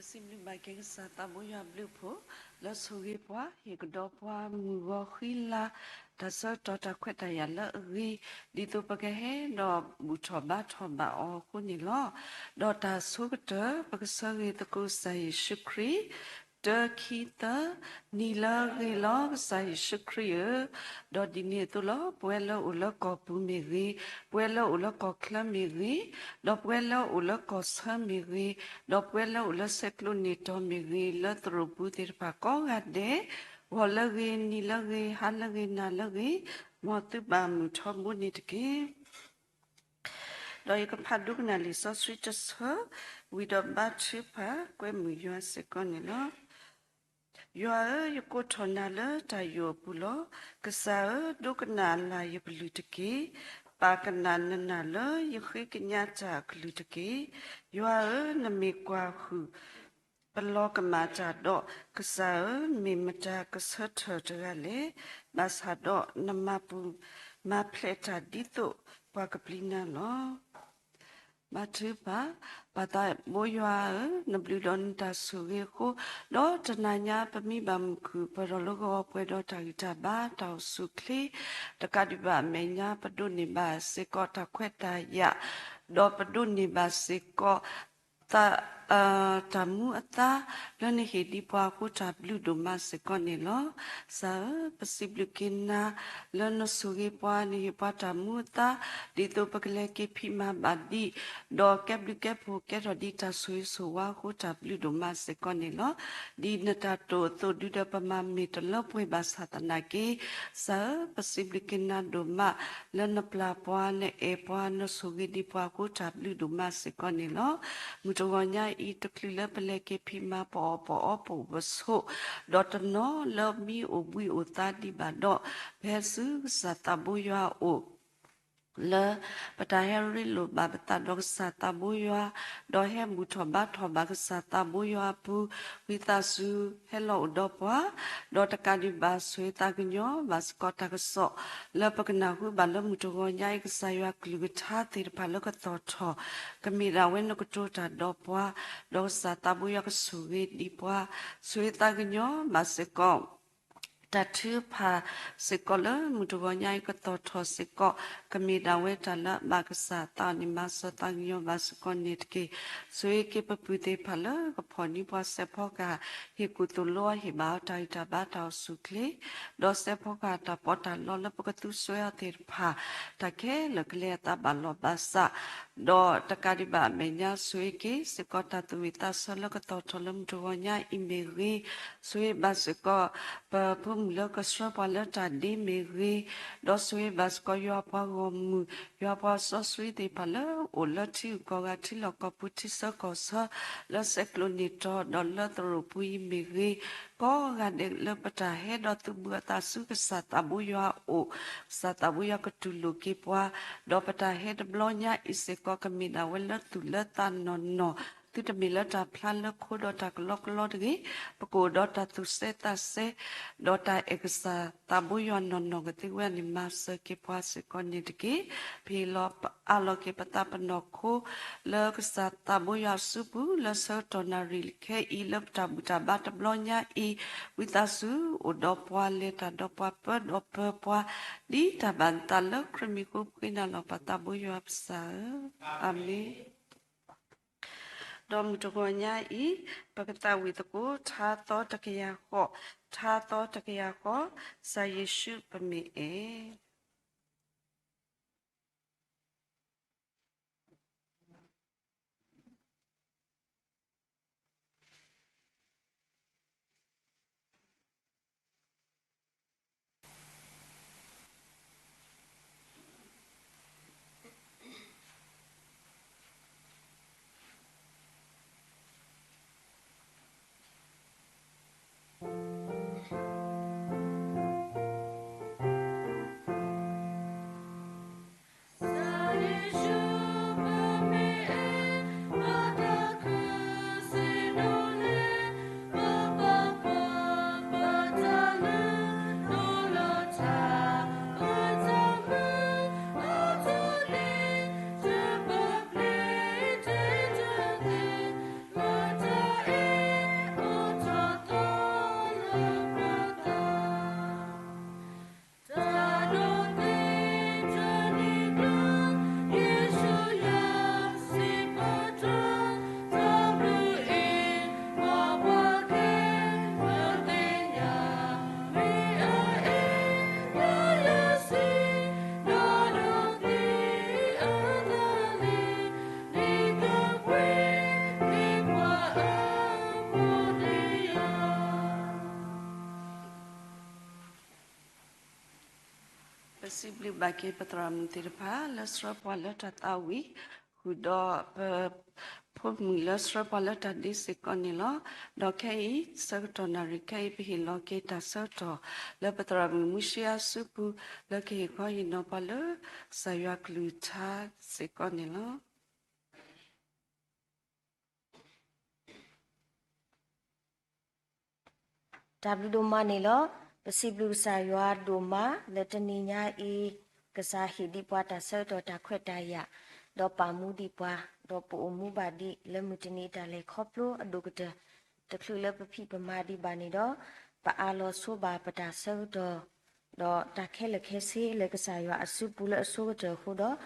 စံးဘျုးဘၣ်က့ၤကစၢ်သးဘိယွၤအဘျုးအဖှိၣ် လၢဆိၣ်ဂ့ၤပှၤ ဟ့ၣ်ကဒီးပှၤမုၢ်ဂီၤဃံလၤ တၢ်ဆၢကတီၢ်တၢ်ခွဲးတၢ်ယာ်လၢအဂ့ၤ ဒ်သိးပကဟဲဒီးဘူၣ်ထီၣ်ဘါထီၣ်ဘၣ်အီၤအဃိန့ၣ်လီၤ. ဒီးတၢ်ဆိကတၢၢ် ပကဆၢဂ့ၤသကိးကစၢ်ယ့ၣ်ၡူးခရံာ် တၢ ခံ သၢ နံၤလၢအဂ့ၤလီၤ. ကစၢ်ယ့ၣ်ၡူးခရံာ်ဧၢ, ဒီးဒ်န့ၣ်အသိးလီၤ. ပဝဲလၢအိၣ်လၢကီၢ်ပူၤမ့ၢ်ဂ့ၤ, ပဝဲလၢအိၣ်လၢကီၢ်ချၢမ့ၢ်ဂ့ၤ, ဒီးပဝဲလၢအိၣ်လၢကီၢ်ဆၢမ့ၢ်ဂ့ၤ, ဒီးပဝဲလၢအိၣ်လၢဆဲးကျိးန့ၢ်တီၤမ့ၢ်ဂ့ၤ, လၢသရိာ်ပူၤသ့ၣ်တဖၣ်ကိးဂၤဒဲး, ဂီၤလၢအဂ့ၤ, နံၤလၢအဂ့ၤ, ဟါလၢအဂ့ၤ, နၤလၢအဂ့ၤ, မ်သုဘၣ်မုာ်ထီဘိန့ၣ်တက့ၢ်. ဒီးယကဖးဒိကနၣ်လံာ်စီဆှံတဆၢ, ဝံၤဒီးဘါထုကဖၣ်ကွဲမုာ်ယွၤစ့ၢ်ကီးန့ၣ်လီၤ. ယွၤဧၢ, ယကိးထီၣ်နၤလၢတၢ်ယိာ်အပူၤလီၤ. ကစၢ်ဧၢ, ဒိကနၣ်အလၢ်ယကလုၢ်တက့ၢ်. ပာ်ကနၣ်နနၢ်လၢယဃ့ကညးတၢ်အကလုၢ်တက့ၢ်. ယွၤဧၢ, နမ့ၢ်ကွၢ်ဟုၣ် ပလီၤကမၣ်တၢ်ဒီး, ကစၢ်ဧၢ, မ့ၢ်မတၤကဆၢထၢၣ်တဂၤလဲၣ်. ဘၣ်ဆၣ်ဒီးနမၤပူၤမၤဖျဲးတၢ် ဒ်သိးပှၤကပျံၤနၤလီၤ. ဘါထုကဖၣ်, ပၢ်သးဘိယွၤဧၢ, နဘျုးဒီးနတၢ်ဆိၣ်ဂ့ၤအဃိ, ဒီးတနၤညါပမ့ၢ်ဘၣ်မုာ်ခုၣ် ပၢၢ်ထီၣ်လၢဂီၤပှဲၤဒီးတၢ်ဂံၢ်တၢ်ဘါ တၢ်အိၣ်ဆူၣ်အိၣ်ချ့, တကးဒံးဘၣ်အမဲာ်ညါ ပဒိးန့ၢ်ဘၣ်စ့ၢ်ကီးတၢ်ခွဲးတၢ်ယာ်, ဒီးပဒိးန့ၢ်ဘၣ်စ့ၢ်ကီး သး, တၢ်မူအသါ လၢနဟ့ၣ်ဒံးပှၤအဃိ တၢ်ဘျုးဒိၣ်မးစ့ၢ်ကီးန့ၣ်လီၤ. ကစၢ်ဧၢ, ပစံးဘျုးက့ၤနၤ လၢနဆိၣ်ဂ့ၤပှၤ နဟ့ၣ်ပှၤတၢ်မူအသါ ဒ်သိးပကလဲၤက့ၤဖံးမၤဘၣ်ဒံး, ဒီးကဲဘျုးကဲဖှိၣ်ကဲထီၣ်ဒံးတၢ်ဆိၣ်ဂ့ၤဆိၣ်ဝါအဃိ တၢ်ဘျုးဒိၣ်မးစ့ၢ်ကီးန့ၣ်လီၤ. ဒ်နတၢ်တိာ်အသိး ဒုးဒီးပမၤမ့ၢ်တလၢပှဲၤဘၣ်ဆၣ်သနာ်က့, ကစၢ်ဧၢ, ပစံးဘျုးက့ၤနၤဒိၣ်မး လၢနပျၢ်ပှၤ နအဲၣ်ပှၤ နဆိၣ်ဂ့ၤဒံးပှၤအဃိ တၢ်ဘျုးဒိၣ်မးစ့ၢ်ကီးန့ၣ်လီၤ. မုၢ်တဂီၤညါအံၤ တချုးလၢပလဲၤက့ၤဖံးမၤ ပအီၣ်ပအီ ပအိၣ်ပဆိး, ဒီးတနီၤလၢမ့ၢ်အိၣ်ဘှံးအိၣ်သါဒံးဘၣ်ဒီး, ပဟဲဆူကစၢ်သးဘိယွၤအအိၣ် လၢပတၢ်ဟဲရ့လိာ်ဘၣ်ပသးဒီးကစၢ်သးဘိယွၤ, ဒီးဟဲဘူၣ်ထီၣ်ဘါထီၣ်ဘၣ်ကစၢ်သးဘိယွၤအပူၤ, ဝံသးစူၤဟဲလီၤအိၣ်ဒီးပှၤ, ဒီးတကးဒံးဘၣ်ဆိၣ်ဂ့ၤသးကညီၤဘၣ်စ့ၢ်ကီးတၢ်ကစီၣ် လၢပကနၢ်ဟူဘၣ်လၢမုၢ်တဂီၤညါအံၤ ကစၢ်ယွၤကလုၢ်ကထါသ့ၣ်တဖၣ်လၢကသီၣ်ထီၣ်, ကမ့ၢ်ဒၣ်ဝဲနကတိၤတၢ်ဒီးပှၤ, ဒီးကစၢ်သးဘိယွၤကဆိၣ်ဂ့ၤဒံးပှၤ, ဆိၣ်ဂ့ၤသးကညီၤဘၣ်စ့ၢ်ကီး တၢ်ထုကဖၣ်စ့ၢ်ကီးလၢမုၢ်တဂီၤညါအံၤကသီၣ်ထီၣ်စ့ၢ်ကီး, ကမ့ၢ်ဒၣ်ဝဲတၢ်လၢအဘၣ်ကစၢ်သးအီၤန့ၣ် မၤစၢၤသးကညီၤဘၣ်စ့ၢ်ကီးန့ၣ်တက့ၢ်. ဆိၣ်ဂ့ၤက့ၤပပုၢ်သ့ၣ်တဖၣ်လၢကဖီၣ်န့ၢ်ပှၤ စဲးဖီကဟၣ် ဟ့ၣ်ကူၣ်သိၣ်လိအီၤ ဟ့ၣ်ဘၣ်အီၤတၢ်ဂံၢ်တၢ်ဘါတၢ်အိၣ်ဆူၣ်အိၣ်ချ့, ဒီးစဲးဖီကဟၣ်တၢ်ပီးတၢ်လီလၢပကသူစွဲအီၤသ့ၣ်တဖၣ်, တၢ်ခဲလၢာ်ကလဲၤအသးဘၣ်လီၢ်ဘၣ်စး, ဒီးတကးဒံးဘၣ်အမဲာ်ညါ ဆိၣ်ဂ့ၤက့ၤစ့ၢ်ကီးတၢ်သူၣ်ဝံၣ်သးဆၢလၢကသီၣ်ထီၣ်လၢမုၢ်တဂီၤညါအံၤမ့ၢ်ဂ့ၤ, ဆိၣ်ဂ့ၤဘၣ်စ့ၢ်ကီး ပဖိမုၣ်လၢကဆှၢပှၤလၢတၢ်ဒ့မ့ၢ်ဂ့ၤ, ဒီးဆိၣ်ဂ့ၤဘၣ်စ့ၢ်ကီးယွၤပှၤဂီၢ်မုၢ်, ယွၤပှၤစီဆှံသ့ၣ်တဖၣ်လၢအိၣ်လၢထံဂုၤကီၢ်ဂၤ ထံလီၢ်ကီၢ်ပူၤ ထံဆၢကီၢ်ဆၢ, လၢဆဲးကျိးန့ၢ်တီၤ ဒီးလၢသရိာ်ပူၤအံၤမ့ၢ်ဂ့ၤ, ကိးဂၤဒဲးလၢပတၢ်ဟဲဒီးသုးဘူးအသးဆူကစၢ်သးဘိယွၤအအိၣ်, ကစၢ်သးဘိယွၤကတူၢ်လိာ်က့ၤပှၤ, ဒီးပတၢ်ဟဲတဘျီညါအံၤစ့ၢ်ကီး ကမ့ၢ်ဒၣ်ဝဲလၢသူၣ်လၢသးနီၢ်နီၢ်, သုတမ့ၢ်လၢတၢ်ဖျါလၢခိဒီးတၢ်ကလီကလီတဂ့ၤ, ပကအိၣ်ဒီးတၢ်သူၣ်စဲသးစဲ, ဒီးတၢ်အဲၣ်ကစၢ်သးဘိယွၤနီၢ်နီၢ်ကသ့ဝဲန့ၣ် မၤစၢၤက့ၤပှၤစ့ၢ်ကီးန့ၣ်တက့ၢ်. ပဟ့ၣ်လီၤအးလီၤက့ၤပသးပနီၢ်ခိ လၢကစၢ်သးဘိယွၤအစုပူၤ လၢဆၢကတီၢ်နၣ်ရံၣ်ခဲအံၤ လၢပတၢ်ဘူၣ်တၢ်ဘါတဘျီညါအံၤ, ဝံသးစူၤအိၣ်ဒီးပှၤ လဲၤတၢ်ဒီးပှၤ ပၢဒီးပၢပှၤ, ဒ်တၢ်ဘၣ်နသးလၢခရံာ်မံၤအဃိ ပဃ့နၤလီၤ ပၢ်သးဘိယွၤပစၢ်ဧၢ, အၤမ့ၣ်. ဒီးမုၢ်တဂီၤညါအံၤ ပကသးဝံၣ်သကိး ထါသီတကယၤဃီ, ထါသီတကယၤဃီ, ကစၢ်ယ့ၣ်ၡူးပမ့ၢ်အဲၣ် စံးဘျုးဘၣ်က့ၤပသရၣ်မုၣ်သ့ၣ်တဖၣ် လၢဆှၢပှၤလၢတၢ်သးဝံၣ် ဃုာ်ဒီးပဖိမုၣ်လၢဆှၢပှၤလၢတၢ်ဒ့စ့ၢ်ကီးန့ၣ်လီၤ. ဒီးခဲအံၤ ဆၢကတီၢ်နၣ်ရံၣ်ခဲအံၤ ပဟ့ၣ်လီၤက့ၤတၢ်ဆၢကတီၢ် လၢပသရၣ်မုၣ်မူရှံအစုပူၤ လၢကဟ့ၣ်ခီဟ့ၣ်နီၤပှၤလၢ ကစၢ်ယွၤကလုၢ်ကထါစ့ၢ်ကီးန့ၣ်လီၤ. တၢ်ဘျုးဒိၣ်မးန့ၣ်လီၤ. ပစံးဘျုးကစၢ်ယွၤဒိၣ်မး လၢတနံၤညါအံၤ ကစၢ်ဟ့ၣ်ဒံးပှၤတၢ်ဆၢကတီၢ်တၢ်ခွဲးတၢ်ယာ် ဒီးပာ်မူဒံးပှၤ ဒီးပအိၣ်မူဘၣ်ဒံးလၢမုၢ်တနံၤအတၢ်လဲၤခီဖျိအဒိၣ်ကတၢၢ် တချုးလၢပဖံးပမၤဒံးဘၣ်န့ၣ်ဒီး ပအးလီၤဆိဘၣ်ပတၢ်ဆၢကတီၢ် ဒီးတၢ်ခဲလၢာ်ခဲဆ့လၢကစၢ်ယွၤအစုပူၤလၢအဆိကတၢၢ်အဃိဒီး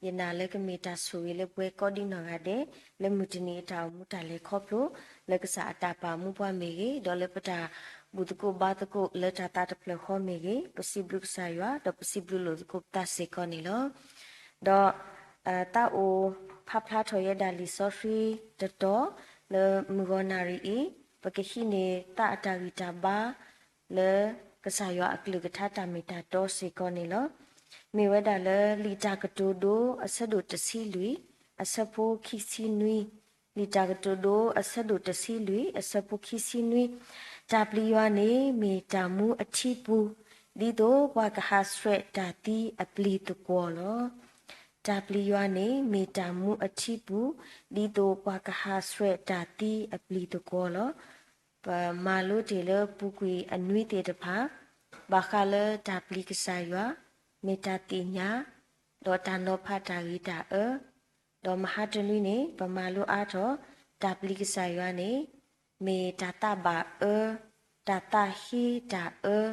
ယနာ်လၢကမ့ၢ်တၢ်ဆိၣ်ဂ့ၤလၢပှၤကိးဒံနီၢ်ဂၤဒဲး လၢမုၢ်တနံၤအတၢ်အိၣ်မူတၢ်လဲၤခီဖျိ လၢကစၢ်အတၢ်ပာ်မူပှၤမ့ၢ်ဂ့ၤ ဒီးလၢပတၢ်ဘူၣ်သကိးဘါသကိးလၢတၢ်သးတဖျၢၣ်ဃီမ့ၢ်ဂ့ၤ ပစံးဘျုးကစၢ်ယွၤ ဒီးပစံးဘျုးလိာ်သကိးပသးစ့ၢ်ကီးန့ၣ်လီၤ. ဒီး သးအိၣ်ဖးဖျါထီၣ်ယဲဒၣ်လံာ်စီဆှံတတီၤ လၢမုၢ်ဂီၤနၣ်ရံၣ်အံၤ ပကဟံးန့ၢ်သးအတၢ်ဂံၢ်တၢ်ဘါ လၢကစၢ်ယွၤအကလုၢ်ကထါတၢ်မ့ၢ်တၢ်တီစ့ၢ်ကီးန့ၣ်လီၤ. မ့ၢ်ဝဲဒၣ်လၢလံာ်တၢ်ကတိၤဒိ အဆၢဒိၣ်တဆံလွံၢ် အဆၢဖိခံဆံနွံ, လံာ်တၢ်ကတိၤဒိ အဆၢဒိၣ်တဆံလွံၢ် အဆၢဖိခံဆံနွံ, တၢ်ပျံၤယွၤန့ၣ် မ့ၢ်တၢ်မူအထံပူၤ ဒ်သိးပှၤကဟးဆှဲးတၢ်သံအပျံၤသကွီၤလီၤ. တၢ်ပျံၤယွၤန့ၣ် မ့ၢ်တၢ်မူအထံပူၤ ဒ်သိးပှၤကဟးဆှဲးတၢ်သံအပျံၤသကွီၤလီၤ. ပမၤလိတ့ၢ်လၢပူၤကွံာ်အနွံသ့ၣ်တဖၣ် ဘၣ်ဃးလၢတၢ်ပျံၤကစၢ်ယွၤ မ့ၢ်တၢ်သ့ၣ်ညါ ဒီးတၢ်နီၤဖးတၢ်ဂ့ၤတၢ်အၢ, ဒီးမဟါတနွံန့ၣ် ပမၤလိအါထီၣ် တၢ်ပျံၤကစၢ်ယွၤန့ၣ် မ့ၢ်တၢ်သးဘၣ်အၢ, တၢ်သးဟ့တၢ်အၢ,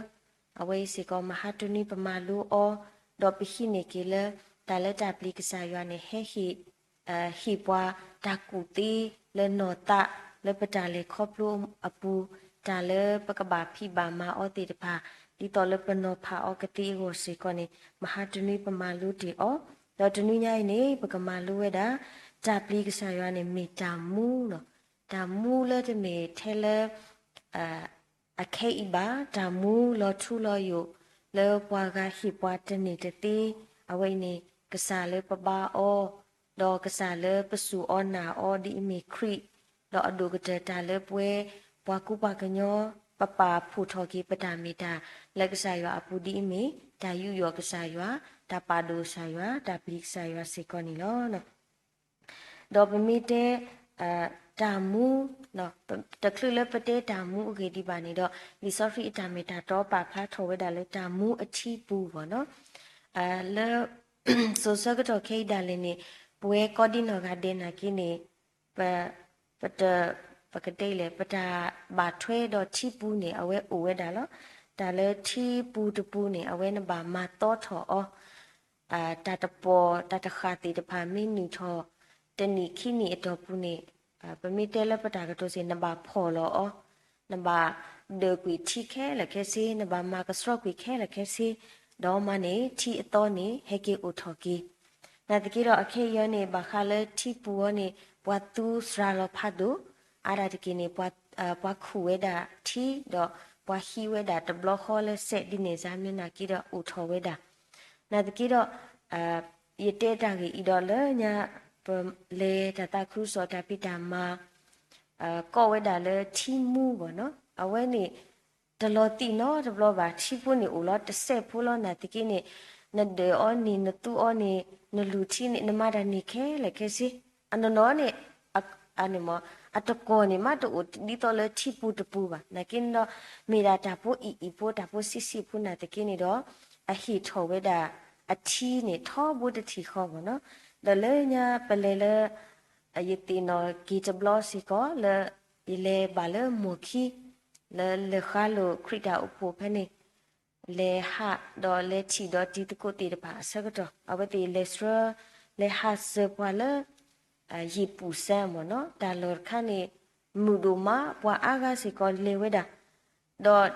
အဝဲအံၤစ့ၢ်ကီး မဟါတနွံပမၤလိအီၤ, ဒီးပဟံးန့ၢ်က့ၤလၢ တၢ်လၢတၢ်ပျံၤကစၢ်ယွၤန့ၣ် ဟဲဟ့ၣ် ဟ့ၣ်ပှၤတၢ်ကူၣ်သ့လၢနီၢ်သး လၢပတၢ်လဲၤခီဖျိအပူၤ, တၢ်လၢပကဘၣ်ဖံးဘၣ်မၤအီၤသ့ၣ်တဖၣ် ဒ်သိးလၢပနီၤဖးအီၤကသ့အဂီၢ်စ့ၢ်ကီးန့ၣ် မဟါတနွံပမၤလိတ့ၢ်အီၤ, ဒီးတနွံညါအံၤန့ၣ် ပကမၤလိဝဲဒၣ် တၢ်ပျံၤကစၢ်ယွၤန့ၣ်မ့ၢ်တၢ်မူလီၤ. တၢ်မူလၢတမ့ၢ်ထဲလၢ အခဲအံၤဘၣ်, တၢ်မူလီၤထူလီၤယိာ် လၢပှၤဂၤဟ့ၣ်ပှၤတန့ၢ်တသ့, အဝဲအံၤန့ၣ် ကစၢ်လၢပဘါအီၤ, ဒီးကစၢ်လၢပစူၢ်အီၤနာ်အီၤဒ်အမ့ၢ်ခရံာ်, ဒီးအဒိၣ်ကတၢၢ်တၢ်လၢပဝဲ ပှၤကူပှၤကညီ ပပာ်ဖှိၣ်ထီၣ်က့ၤပတၢ်မ့ၢ်တၢ်လၢကစၢ်ယွၤအပူၤဒ်အမ့ၢ် တၢ်ယူးယီၣ်ကစၢ်ယွၤ, တၢ်ပာ်ဒိၣ်ကစၢ်ယွၤ, တၢ်ပျံၤကစၢ်ယွၤစ့ၢ်ကီးန့ၣ်လီၤ. ဒီးပမ့ၢ်တဲ တၢ်မူ, တချုးလၢပတဲတၢ်မူအဂ့ၢ်ဒံးဘၣ်န့ၣ်ဒီး လံာ်စီဆှံအတၢ်မ့ၢ်တၢ်တီပာ်ဖျါထီၣ်ဝဲဒၣ်လၢတၢ်မူအထံပူၤဘၣ်နီၤ. လၢ စိၤဆၢကတီၢ်ခဲအံၤဒၣ်လဲာ်န့ၣ် ပဝဲကိးဒံနီၢ်ဂၤဒဲးနာ်က့န့ၣ် ပ ပတ ပကတဲလဲၣ် ပတၢ်ဘၣ်ထွဲဒီးထံပူၤန့ၣ် အဝဲအိၣ်ဝဲဒၣ်လီၤ. တၢ်လၢထံပူၤတပူၤန့ၣ် အဝဲနဘၣ်မၤသီထီၣ်အီၤ တၢ်တပီၢ်တၢ်တဃၣ်သ့ၣ်တဖၣ်မ့ၢ်နုာ်ထီၣ် တနံၣ်ခံနံၣ်အတီၢ်ပူၤန့ၣ် ပမ့ၢ်တဲလၢပတၢ်ကတိၤစ့ၢ် နဘၣ်ဖီၣ်လီၤအီၤ, နဘၣ်ဒၢးကွံာ်ထံခဲလၢာ်ခဲဆ့, နဘၣ်မၤကဆှီကွံာ်ခဲလၢာ်ခဲဆ့, ဒီးမၤန့ၣ် ထံအသီန့ၣ် ဟဲက့ၤအိၣ်ထီၣ်က့ၤ နာ်သက့ဒီး အခဲအံၤအီၤန့ၣ် ဘၣ်ဃးလၢထံပူၤအီၤန့ၣ် ပှၤသူစှၤလီၤဖးဒိၣ်, အါဒၣ်တက့ၢ်န့ၣ် ပှၤခူၣ်ဝဲဒၣ်ထံ ဒီးပှၤဟံးဝဲဒၣ်တဘျီဃီလၢစဲးဒ်န့ၣ် စါမ့ၢ်နာ်က့ဒီးအိၣ်ထီၣ်ဝဲဒၣ်. နာ်သက့ဒီး ယတဲတၢ်ဂ့ၢ်အံၤဒီးလၢညါ ပလဲၤတၢ်သးခုကစီၣ်တၢ်ဖံးတၢ်မၤ ကိးဝဲဒၣ်လၢထံမူဘၣ်နီၤ, အဝဲန့ၣ် တလီၤသံးနီတဘျီဘၣ်, ထံဖိန့ၣ်အိၣ်လီၤတစဲးဖိလီၤ. နာ်သက့န့ၣ် နဒၢးအီၤန့ၣ် နသူအီၤန့ၣ် နလူၤထံန့ၣ် နမၤတၢ်န့ၢ်ခဲလၢာ်ခဲဆ့, အနီၢ်နီၢ်န့ၣ် အတကိၢ်န့ၣ် မ့ၢ်တအိၣ်ဒ်သိးလၢထံပူၤတပူၤဘၣ်. နာ်က့န့ၣ်ဒီး မ့ၢ်ဒၣ်တၢ်ဖိအံၣ်အံၣ်ဖိ တၢ်ဖိဆံးဆံးဖိနာ်သက့န့ၣ်ဒီး အဟ့ၣ်ထီၣ်ဝဲဒၣ်အထံန့ၣ် ထီဘိတထံၣ်ဃီဘၣ်နီၤ. ဒီးလၢညါပလဲၤလၢ ယသ့ၣ်နီၣ်က့ၤတဘျီစ့ၢ်ကီးလၢ ယလဲၤဘၣ်လၢမိၢ်ခံ လၢလဲၤဃါလိာ်ခရံာ်တၢ်အိၣ်ဖှိၣ်ဖဲန့ၣ် လဲၤဟးဒီးလဲၤထံၣ်ဒီးတံၤသကိးသ့ၣ်တဖၣ်အဆၢကတီၢ် အဝဲသ့ၣ်လဲၤဆှၢ လဲၤဟးစၢၤပှၤလၢ ယံာ်ပူၤစၢ်မ့ၢ်နီၤ, တၢ်လီၢ်တခါန့ၣ် မုာ်ဒိၣ်မး ပှၤအါဂၤစ့ၢ်ကီးလဲၤဝဲဒၣ်, ဒီး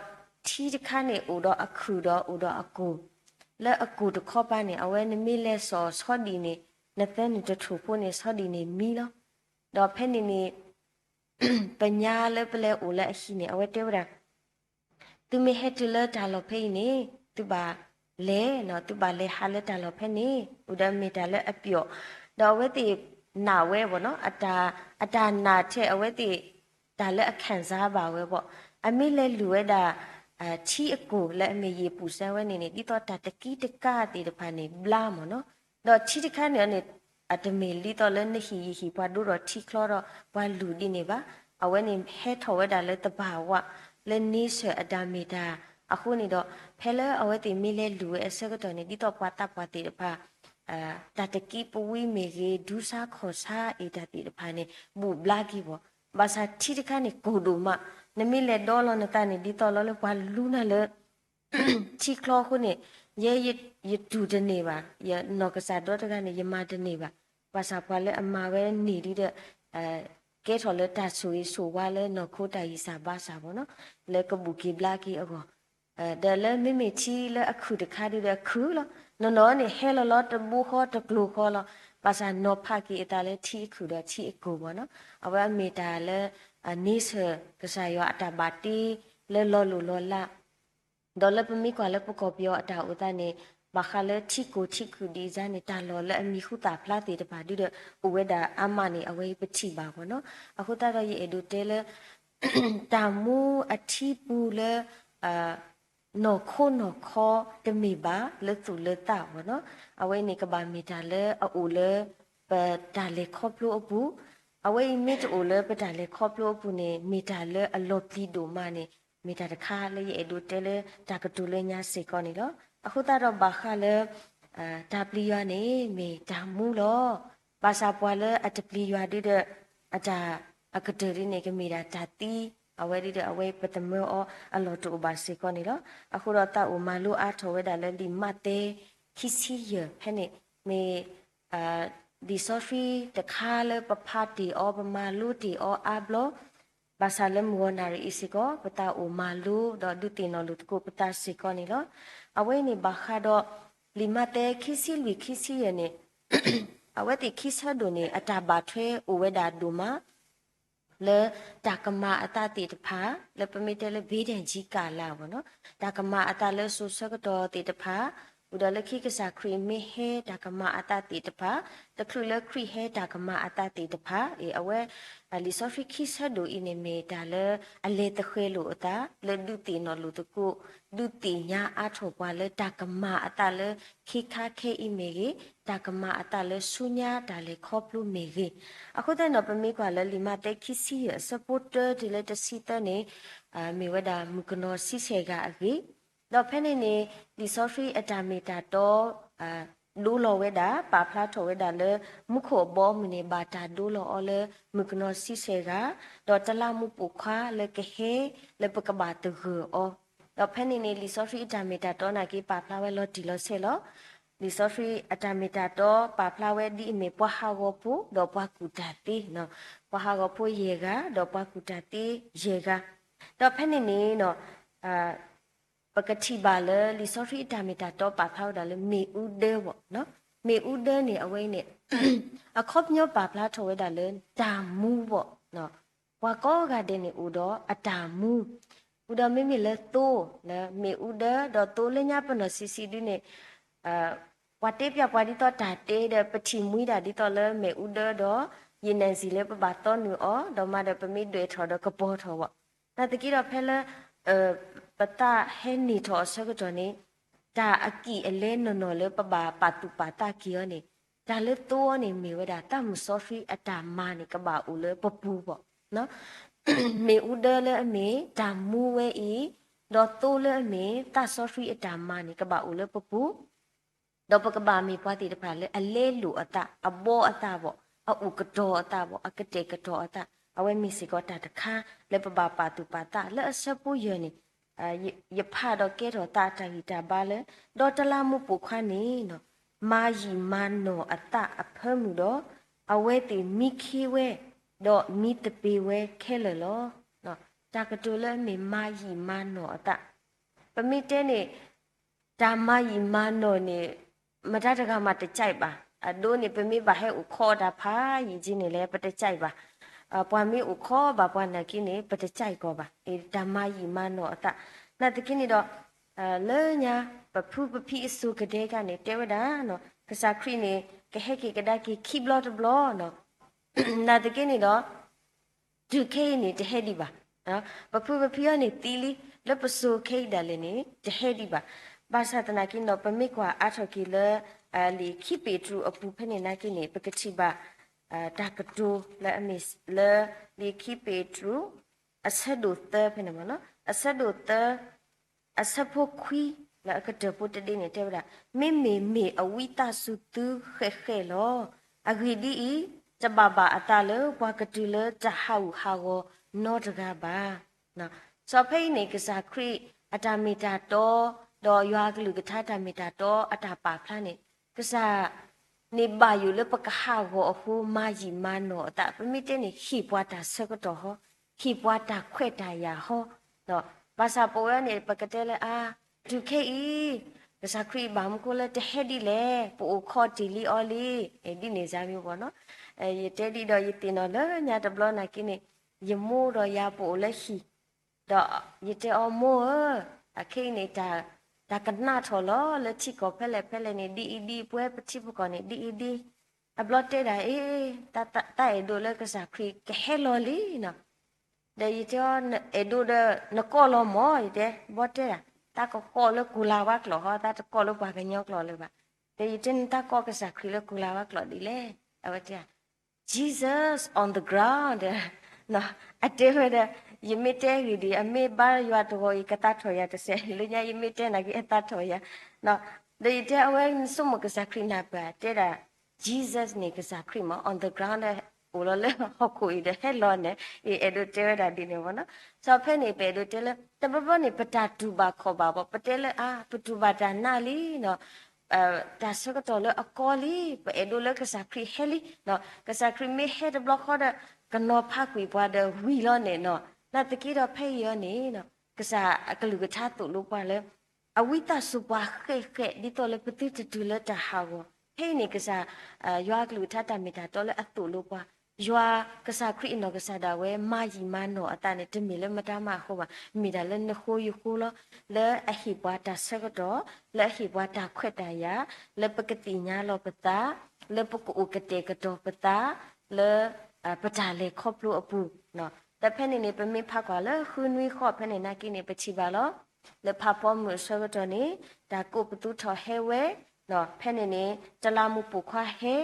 ထံတခါန့ၣ် အိၣ်ဒီးအခုၣ်ဒီးအိၣ်ဒီးအကိၢ်, လၢအကိၢ်တခီပၤန့ၣ် အဝဲနမ့ၢ်လဲၤစိာ်ဆီဒံၣ်န့ၣ် နသၢနုာ်တထိၣ်ဖိန့ၣ် ဆီဒံၣ်န့ၣ်မံလီၤ. ဒီးဖဲန့ၣ်န့ၣ် ပညါလၢပလဲၤအိၣ်လၢအဟံၣ်န့ၣ် အဝဲတဲဝဲဒၣ် သုမ့ၢ်ဟဲတုၤလၢတၢ်လီၢ်ဖဲအံၤန့ၣ် သုဘၣ် လဲၤနီၤ, သုဘၣ်လဲၤဟးလၢတၢ်လီၢ်ဖဲန့ၣ်, အိၣ်ဒီးမ့ၢ်တၢ်လၢအပျီၣ်, ဒီးအဝဲသ့ၣ်နာ်ဝဲဘၣ်နီၤ, အတၢ်နာ်ထဲအဝဲသ့ၣ် တၢ်လၢအခံစားဘၣ်ဝဲဘၣ်, အမ့ၢ်လဲၤလူၤဝဲဒၣ် ထံအကိၢ်လၢအမ့ၢ်ယ့ၣ်ပူၤစၢဝဲန့ၣ်န့ၣ် ဒ်သိးတၢ်တကံတကးသ့ၣ်တဖၣ်န့ၣ် ဘျါမၢ်နီၤ, ဒီးထံတခါန့ၣ်န့ၣ် အတမ့ၢ်ဒ်သိးလၢနဟံၣ်ယဟံၣ်ပှၤဒိဒီးထံချီဒီးပှၤလူၤဒ်န့ၣ်ဘၣ်, အဝဲန့ၣ်ဟဲထီၣ်ဝဲဒၣ်လၢသဘၣ်ဝး လၢန့ဆၢၣ်အတၢ်မ့ၢ်တၢ်, အဃိန့ၣ်ဒီး ဖဲလၢအဝဲသ့ၣ်မ့ၢ်လဲၤလူၤဝဲအဆၢကတီၢ်န့ၣ် ဒ်သိးပှၤသးပှၢ်သ့ၣ်တဖၣ် တၢ်တကံပဝံမ့ၢ်ဂ့ၤ ဒူစါခီၣ်ဆါအံၤတၢ်သ့ၣ်တဖၣ်န့ၣ် ဘူးဘျါက့ၤဘၣ်, ဘၣ်ဆၣ်ထံတခါန့ၣ်ကိၢ်ဒိၣ်မး, နမ့ၢ်လဲၤဒီလီၤနသးန့ၣ် ဒ်သိးလီၤလၢပှၤလူၤနၤလၢ ထံချီအဃိန့ၣ်, ယဲယတူၢ်တန့ၢ်ဘၣ်, ယနီၢ်ကစၢ်ဒီတဂၤန့ၣ် ယမၤတန့ၢ်ဘၣ်, ဘၣ်ဆၣ်ပှၤလၢအမၤဝဲန့ၢ်ဒ်ဒီး ကဲထီၣ်လၢတၢ်ဆိၣ်ဂ့ၤဆိၣ်ဝါလၢနီၢ်ခိတၢ်ဂံၢ်စၢ်ဘါစၢ်ဘၣ်နီၤ, လၢကဘူးက့ၤဘျါက့ၤအဂီၢ်, ဒီးလၢမ့မ့ၢ်ထံလၢအခုၣ်တခါဒ်ဒီးအခုၣ်လီၤ, နီၢ်နီၢ်န့ၣ်ဟဲလီၤလီၤတဘိဃီတကျိၤဃီလီၤ, ဘၣ်ဆၣ်နီၤဖးက့ၤအသးလၢထံအခုၣ်ဒီးထံအကိၢ်ဘၣ်နီၤ, အဝဲအမ့ၢ်တၢ်လၢ န့ဆၢၣ်ကစၢ်ယွၤအတၢ်ဘၣ်တ့လၢလီၤလိၢ်လီၤလး ဒီးလၢပမ့ၢ်ကွၢ်လၢပကီၢ်ပယီၤအတၢ်အိၣ်သးန့ၣ်, ဘၣ်ဃးလၢထံကိၢ်ထံခုၣ်ဒ်အံၤန့ၣ် တၢ်လီၢ်လၢအမံၤဟူသၣ်ဖျါသ့ၣ်တဖၣ်ဒ်ဒီး အိၣ်ဝဲဒၣ်အါမးန့ၣ် အဝဲပထံၣ်ဘၣ်ဘၣ်နီၤ, အဃိသတးဒီးယအဲၣ်ဒိးတဲလၢ တၢ်မူအထံပူၤလၢ နီၢ်ခိနီၢ်ခီတမ့ၢ်ဘၣ်လၢသူၣ်လၢသးဘၣ်နီၤ, အဝဲအံၤန့ၣ်ကဘၣ်မ့ၢ်တၢ်လၢအအိၣ်လၢ ပတၢ်လဲၤခီဖျိအပူၤ, အဝဲအံၤမ့ၢ်တအိၣ်လၢပတၢ်လဲၤခီဖျိအပူၤန့ၣ် မ့ၢ်တၢ်လၢအလီၤပျံၤဒိၣ်မးန့ၣ် မ့ၢ်တၢ်တခါလၢယအဲၣ်ဒိးတဲလၢတၢ်ကတိၤလၢညါစ့ၢ်ကီးန့ၣ်လီၤ. အဃိသတးဒီးဘၣ်ဃးလၢ တၢ်ပျံၤယွၤန့ၣ်မ့ၢ်တၢ်မူလီၤ. ဘၣ်ဆၣ်ပှၤလၢအတပျံၤယွၤဒ်ဒီး အတၢ်အကတၢၢ်ဒ်န့ၣ် ကမ့ၢ်ဒၣ်တၢ်သံ, အဝဲဒ်ဒီးအဝဲပသမၢအီၤအလီၢ်တအိၣ်ဘၣ်စ့ၢ်ကီးန့ၣ်လီၤ. အဃိဒီးသးအိၣ်မၤလိအါထီၣ်ဝဲဒၣ်လၢလံာ်မးသဲခံဆံယဲၢ်ဖဲန့ၣ် မ့ၢ် လံာ်စီဆှံတခါလၢပဖးတ့ၢ်အီၤ ပမၤလိတ့ၢ်အီၤအါဘျီ, ဘၣ်ဆၣ်လၢမုၢ်ဂီၤနၣ်ရံၣ်အံၤစ့ၢ်ကီး ပသးအိၣ်မၤလိဒီးဒုးသ့ၣ်နီၣ်လိာ်သကိးပသးစ့ၢ်ကီးန့ၣ်လီၤ. အဝဲအံၤန့ၣ်ဘၣ်ဃးဒီး လံာ်မးသဲခံဆံလွံၢ်ခံဆံယဲၢ်န့ၣ် အဝဲသ့ၣ်ခံဆၢဒိၣ်န့ၣ် အတၢ်ဘၣ်ထွဲအိၣ်ဝဲဒၣ်ဒိၣ်မး လၢတၢ်ကမၤအသးသ့ၣ်တဖၣ် လၢပမ့ၢ်တဲလၢ ဘ့ဒၣ်ကံကၣ်လၢ် ဘၣ်နီၤ, တၢ်ကမၤအသးလၢစိၤဆၢကတီၢ်သ့ၣ်တဖၣ်, အိၣ်ဒီးလၢခံကစၢ်ခရံာ်မ့ၢ်ဟဲတၢ်ကမၤအသးသ့ၣ်တဖၣ်, တချုးလၢခရံာ်ဟဲတၢ်ကမၤအသးသ့ၣ်တဖၣ်, အဝဲ လံာ်စီဆှံခံဆၢဒိၣ်အံၤန့ၣ် မ့ၢ်တၢ်လၢအလဲၤသဃဲၤလိာ်အသး လၢဒုးသ့ၣ်နီၣ်လိာ်သကိး ဒုးသ့ၣ်ညါအါထီၣ်ပှၤလၢတၢ်ကမၤအသးလၢ ခ့ခါခဲအံၤမ့ၢ်ဂ့ၤ, တၢ်ကမၤအသးလၢဆူညါတၢ်လဲၤခီဖျိမ့ၢ်ဂ့ၤ. အဃိသတးန့ၣ်ဒီး ပမ့ၢ်ကွၢ်လၢလံာ်မးသဲခံဆံယဲၢ်အဆၢဖိတၢတုၤလၢတဆံသၢန့ၣ် မ့ၢ်ဝဲဒၣ်မုၣ်ကနီၤဆံဆဲၣ်ဂၤအဂ့ၢ်, ဒီးဖဲန့ၣ်န့ၣ် လံာ်စီဆှံအတၢ်မ့ၢ်တၢ်တီ ဒိလီၤဝဲဒၣ် ပာ်ဖျါထီၣ်ဝဲဒၣ်လၢ မူခိၣ်အဘီအမုၢ်န့ၣ် ဘၣ်တၢ်ဒိလီၤအီၤလၢ မုၣ်ကနီၤဆံဆဲၣ်ဂၤ, ဒီးတလးမူးပိာ်ခွါလၢကဟဲ လၢပကဘၣ်သဂၢၢ်အီၤ, ဒီးဖဲန့ၣ်န့ၣ် လံာ်စီဆှံအတၢ်မ့ၢ်တၢ်တီနာ်က့ ပာ်ဖျါဝဲလီၤတံၢ်လီၤဆဲးလီၤ. လံာ်စီဆှံအတၢ်မ့ၢ်တၢ်တီ ပာ်ဖျါဝဲဒ်အမ့ၢ် ပှၤဟးဂီၤဖိ ဒီးပှၤကူၣ်တၢ်သ့, ပှၤဟးဂီၤဖိယဲၢ်ဂၤ ဒီးပှၤကူၣ်တၢ်သ့ယဲၢ်ဂၤ, ဒီးဖဲန့ၣ်န့ၣ် ပကထံၣ်ဘၣ်လၢ လံာ်စီဆှံအတၢ်မ့ၢ်တၢ်တီပာ်ဖျါဝဲဒၣ်လၢ မ့ၣ်အူဒၢဘၣ်, မ့ၣ်အူဒၢန့ၣ် အဝဲအံၤန့ၣ် အခီပညီပာ်ဖျါထီၣ်ဝဲဒၣ်လၢ တၢ်မူဘၣ်, ပှၤကိးဂၤဒဲးန့ၣ် အိၣ်ဒီးအတၢ်မူ, အိၣ်ဒီးမ့မ့ၢ်လၢသိ လၢမ့ၣ်အူဒၢ ဒီးသိလၢညါပနီၢ်ဆံးဆံးဒ်န့ၣ် ပှၤတဲပျဲပှၤဒ်သိးတၢ်တဲဒီး ပထံၣ်မှံဒၣ်ဒ်သိးလၢမ့ၣ်အူဒၢဒီး ယနံၣ်စံၣ်လၢပဘၣ်သီနုာ်အီၤ ဒီးမၤဒီးပမ့ၢ်ဒွဲၣ်ထီၣ်ဒီးကပီၤထီၣ်ဘၣ်. နာ်သက့ဒီးဖဲလၢ ပသးဟဲနံၣ်ထီၣ်အဆၢကတီၢ်န့ၣ် တၢ်အကံၢ်အလဲနီၢ်နီၢ်လၢပဘၣ်ပာ်သူၣ်ပာ်သးက့ၤအီၤန့ၣ် တၢ်လၢသိအီၤန့ၣ် မ့ၢ်ဝဲဒၣ်သးမုၢ်စီဆှံအတၢ်မၤန့ၣ် ကဘၣ်အိၣ်လၢပပူၤဘၣ်. မ့ၣ်အူဒၢလၢအမ့ၢ်တၢ်မူဝဲအံၤ, ဒီးသိလၢအမ့ၢ်သးစီဆှံအတၢ်မၤန့ၣ် ကဘၣ်အိၣ်လၢပပူၤ ဒီးပကဘၣ်မ့ၢ်ပှၤသ့ၣ်တဖၣ်လၢအလဲလိာ်အသး, အဘီအသးဘၣ်, အအိၣ်ကတီၤအသးဘၣ်, အကတဲာ်ကတီၤအသး, အဝဲမ့ၢ်စ့ၢ်ကီးတၢ်တခါလၢပဘၣ်ပာ်သူၣ်ပာ်သးလၢအဆၢဖိယဲၢ်န့ၣ်, ယဖးဒီးကဲထီၣ်သးအတၢ်ဂံၢ်တၢ်ဘါလၢ ဒီးတလးမူးပိာ်ခွါန့ၣ် မၤယံာ်မၤနီၢ်အသးအဖၢမုၢ်ဒီး အဝဲသ့ၣ်မံခ့ဝဲ ဒီးမံသပ့ၤဝဲခဲလၢာ်လီၤ. တၢ်ကတိၤလၢအမ့ၢ်မၤယံာ်မၤနီၢ်အသး, ပမ့ၢ်တဲန့ၣ် တၢ်မၤယံာ်မၤနီၢ်န့ၣ် မတၤတဂၤမးတကြိုက်ဘၣ်. အဒိန့ၣ် ပမ့ၢ်ဘၣ်ဟဲအိၣ်ခိးတၢ်ဖးယံာ်က့န့ၣ်လဲၣ် ပတကြိုက်ဘၣ်. ပှၤမ့ၢ်အိၣ်ခိးဘၣ်ပှၤနာ်က့န့ၣ် ပတကြိုက်ကီးဘၣ်. တၢ်မၤယံာ်မၤနီၢ်အသး နာ်သက့န့ၣ်ဒီး လၢညါ ပဖုပဖံအစိၤကဒဲကန့ၣ် တဲဝဲဒၣ် ကစၢ်ခရံာ်န့ၣ် ကဟဲက့ၤကဒါက့ၤခံဘျီတဘျီ နာ်သက့န့ၣ်ဒီး တုၤခဲအံၤန့ၣ် တဟဲဒံးဘၣ်. ပဖုပဖံအံၤန့ၣ်သံလံ, လၢပစိၤခဲအံၤဒၣ်လဲာ်န့ၣ် တဟဲဒံးဘၣ်. ဘၣ်ဆၣ်သနာ်က့ဒီး ပမ့ၢ်ကွၢ်အါထီၣ်က့ၤလၢ လံာ်ခံပ့းတရူးအပူၤဖဲန့ၣ်နာ်က့န့ၣ် ပကထံၣ်ဘၣ် တၢ်ကတိၤလၢအမ့ၢ်လၢ လံာ်ခံပ့းတရူး အဆၢဒိၣ်သၢဖဲန့ၣ်မ့ၢ်နီၤ, အဆၢဒိၣ်သၢ အဆၢဖိခွံ လၢအကတၢၢ်ဖိတဒ့န့ၣ် တဲဝဲဒၣ်, မ့မ့ၢ်မ့ၢ်အဝံသးစူၤသုဃဲးဃဲးလီၤ. အဂ့ၢ်ဒ်အံၤ, တဘၣ်ဘၣ်အသးလၢပှၤကတုၤလၢတၢ်ဟးဂူာ်ဟးဂီၤနီတဂၤဘၣ်. စီၤဖဲအံၤန့ၣ် ကစၢ်ခရံာ်အတၢ်မ့ၢ်တၢ်တီ ဒီးယွၤအကလုၢ်ကထါတၢ်မ့ၢ်တၢ်တီအတၢ်ပာ်ဖျါန့ၣ် ကစၢ် န့ၣ်ဘၣ်ယိၣ်လၢပကဟးဂီၤအဃိ မၤယံာ်မၤနီၢ်အသး, ပမ့ၢ်တဲန့ၣ် ဟ့ၣ်ပှၤတၢ်ဆၢကတီၢ်ဟီ, ဟ့ၣ်ပှၤတၢ်ခွဲးတၢ်ယာ်ဟီ, ဘၣ်ဆၣ်ပဝဲန့ၣ် ပကတဲလၢအါ, တုၤခဲအံၤ ကစၢ်ခရံာ်ဘၣ်မူခိၣ်လၢတဟဲဒ်လဲၣ်, ပအိၣ်ခိးတ့ၢ်လံအီၤလံ, ဒ်န့ၣ်စၢ်မ့ၢ်ဘၣ်နီၤ, ယတဲဒ်ဒီးယသ့ၣ်နီၣ်လၢညါတဘျီနာ်က့န့ၣ် ယမိၢ်ဒီးယၤပအိၣ်လၢဟံၣ် ဒီးယတဲအီၤမိၢ်ဧၢ, အခဲအံၤန့ၣ် တၢ်ကနၣ်ထီၣ်လီၤ လၢထံကီၢ်ဖဲလဲၣ်ဖဲလဲၣ်န့ၣ် ဒ်အံၤဒ်အံၤ ပဝဲပထံပကီၢ်န့ၣ် ဒ်အံၤဒ်အံၤ, အဘျီတဲဒၣ်အ့ၣ်, တၢ်အဲၣ်ဒိးလၢကစၢ်ခရံာ်ကဟဲလီၤလံနီၤ, ဒီးယတဲအီၤ အဲၣ်ဒိးဒီးနကိးလီၤမၢ်, ယတဲ ဘီတဲဒၣ် တၢ်ကကိးလၢကူၤလၤဝါကျိာ်ဟီ, တၢ်တကိးလၢပှၤကညီကျိာ်လၢၤဘၣ်, ဒီးယတဲန့ၣ် တၢ်ကိးကစၢ်ခရံာ်လၢကူၤလၤဝါကျိာ်ဒ်လဲၣ်, အဝဲတဲ Jesus on the ground ဒီး အတဲဝဲဒီး ယမ့ၢ်တဲဂ့ၢ်ဒ်အံၤ အမ့ၢ်ဘါယွၤတဂီၤအံၤ ကသးထီၣ်ယၤတစဲး, လၢညါယမ့ၢ်တဲနာ်က့အသးထီၣ်ယၤ, ဒီးယတဲအဝဲဆိကမိၣ်ကစၢ်ခရံာ်နၢ်ပၢၢ်တဲဒၣ် Jesus န့ၣ် ကစၢ်ခရံာ်မ့ၢ် on the ground ဒီး အိၣ်လီၤလၢဟီၣ်ခိၣ်အံၤဒီးဟဲလီၤန့ၣ် အအဲၣ်ဒိးတဲဝဲဒၣ်ဒ်န့ၣ်မ့ၢ်နီၤ, စီၤဖဲန့ၣ် ပအဲၣ်ဒိးတဲလၢ တဘျီဘျီန့ၣ် ပတၢ်တူၢ်ဘၣ်ခီၣ်ဘၣ်ဘၣ်, ပတဲလၢအါ ပတူၢ်ဘၣ်တၢ်နးလံနီၤ တၢ်ဆၢကတီၢ်လၢအကီလံ, ပအဲၣ်ဒိးလၢကစၢ်ခရံာ်ဟဲလံ, ကစၢ်ခရံာ်မ့ၢ်ဟဲတဘျီဃီဒီး ကနီၤဖးကွံာ်ပှၤဒီးဝံၤလီၤန့ၣ်နီၤ, နာ်သက့ဒီးဖဲအံၤအီၤန့ၣ် ကစၢ်အကလုၢ်ကထါသိၣ်လိပှၤလၢ အဝံသးစူၤပှၤဃဲးဃဲး ဒ်သိးလၢပသုတတုၤလၢတၢ်ဟးဂီၤ, ဖဲအံၤန့ၣ် ကစၢ် ယွၤအကလုၢ်ကထါတၢ်မ့ၢ်တၢ်တီလၢအသိၣ်လိပှၤ, ယွၤကစၢ်ခရံာ်အနီၢ်ကစၢ်ဒၣ်ဝဲ မၤယံာ်မၤနီၢ်အသးန့ၣ် တမ့ၢ်လၢမတၤမးအဃိဘၣ်, မ့ၢ်ဒၣ်လၢနဃိယဃိလီၤ, လၢအဟ့ၣ်ပှၤတၢ်ဆၢကတီၢ်, လၢအဟ့ၣ်ပှၤတၢ်ခွဲးတၢ်ယာ်, လၢပကသ့ၣ်ညါလီၤပသး, လၢပကအိၣ်ကတဲာ်ကတီၤပသး, လၢ ပတၢ်လဲၤခီဖျိအပူၤ, ဒီးဖဲန့ၣ်န့ၣ် ပမ့ၢ်ဖးကွၢ်လၢဃုနွံဃီဖဲန့ၣ်နာ်က့န့ၣ် ပထံၣ်ဘၣ်လီၤ, လၢဖးဖီမုၢ်အဆၢကတီၢ်န့ၣ် တၢ်ကိးပသူထီၣ်ဟဲဝဲ, ဖဲန့ၣ်န့ၣ် တလးမူးပိာ်ခွါဟဲ,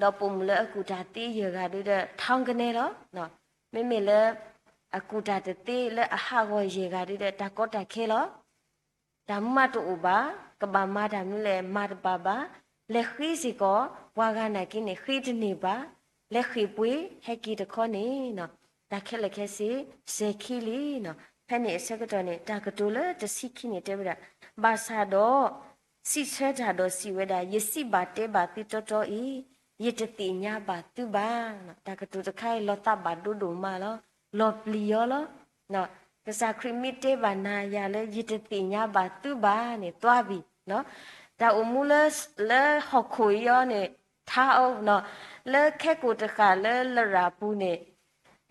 ဒီးပိာ်မုၣ်လၢအကူၣ်တၢ်သ့ယဲၢ်ဂၤဒုဒီး ထီကနဲလီၤ, မ့မ့ၢ်လၢ အကူၣ်တၢ်တသ့လၢအဟးဂီၤယဲၢ်ဂၤဒုဒီး တၢ်ကီတၢ်ခဲလီၤ တၢ်မူမးတအိၣ်ဘၣ်, ကဘၣ်မၤတၢ်မနုၤလဲၣ် မၤတဘၣ်ဘၣ်, လဲၤဃ့စ့ၢ်ကီး, ပှၤဂၤနာ်က့န့ၣ် ဃ့တန့ၢ်ဘၣ်, လဲၤဃ့ၢ်ပှ့ၤ ဟဲက့ၤတခီန့ၣ်, တၢ်ခဲလၢာ်ခဲဆ့ စဲၤခံလံ, ဖဲန့ၣ်အဆၢကတီၢ်န့ၣ် တၢ်ကတိၤလၢတဆံခံန့ၣ်တဲဝဲဒၣ်, ဘၣ်ဆၣ်ဒီး စံးဆၢတၢ်ဒီးစံးဝဲဒၣ်, ယစံးဘၣ်တဲဘၣ်သုတီတီအံၤ, ယတသ့ၣ်ညါဘၣ်သုဘၣ်, တၢ်ကတိၤတခါအံၤ လီၤသးဘၣ်ဒိဒိၣ်မးလီၤ, လီၤပျံၤယီၤလီၤ ကစၢ်ခရံာ်မ့ၢ်တဲဘၣ်နၤယၤလၢ ယတသ့ၣ်ညါဘၣ်သုဘၣ်န့ၣ် သွါဘံၣ်, တၢ်အိၣ်မူလၢ လၢဟီၣ်ခိၣ်အံၤအီၤန့ၣ် ထါအီၤ, လၢခဲကိာ်တဃာ်လၢလရာ်ပူၤန့ၣ်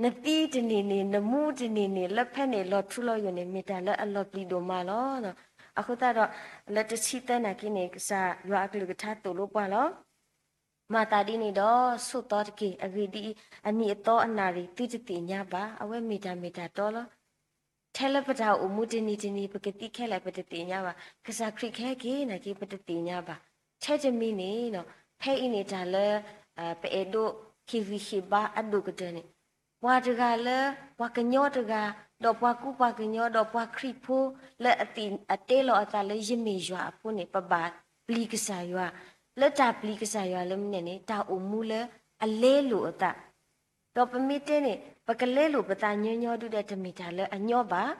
နသံတန့ၢ်န့ၣ် နမူတန့ၢ်န့ၣ် လၢဖဲန့ၣ်လီၤထူလီၤယိာ်န့ၣ် မ့ၢ်တၢ်လၢအလီၤပျံၤဒိၣ်မးလီၤ. အဃိသတးဒီး လၢတဆံသၢနာ်က့န့ၣ် ကစၢ်ယွၤအကလုၢ်ကထါသိၣ်လိပှၤလီၤ. မၤသးဒ်န့ၣ်ဒီး ဆိးသီတက့ၢ်. အဂ့ၢ်ဒ်အံၤ, အနံၤအသီအနၣ်ရံၣ် သုတသ့ၣ်ညါဘၣ်. အဝဲမ့ၢ်တၢ်မ့ၢ်တၢ်တီလီၤ. ထဲလၢပတၢ်အိၣ်မူတနံၤတနံၤ ပကသံခဲလၢာ် ပတသ့ၣ်ညါဘၣ်. ကစၢ်ခရံာ်ကဟဲက့ၤနာ်က့ ပတသ့ၣ်ညါဘၣ်. ထဲတမံၤန့ၣ်, ဖဲအံၤန့ၣ်တၢ်လၢ ပအဲၣ်ဒိးဟ့ၣ်ဂံၢ်ဟ့ၣ်ဘါအဒိၣ်ကတၢၢ်န့ၣ် ပှၤတဂၤလၢ ပှၤကညီတဂၤ, ဒီးပှၤကူပှၤကညီ, ဒီးပှၤခရံာ်ဖိ လၢအသ့ၣ်အတဲလီၤအသးလၢယမ့ၢ်ယွၤအဖိန့ၣ် ပဘၣ်ပျံၤကစၢ်ယွၤ, လၢတၢ်ပျံၤကစၢ်ယွၤလၢမနုၤန့ၣ် တၢ်အိၣ်မူလၢအလဲလိာ်အသး, ဒီးပမ့ၢ်တဲန့ၣ် ပကလဲလိာ်ပသးညီညီဒုဒီး တမ့ၢ်တၢ်လၢအညီဘၣ်.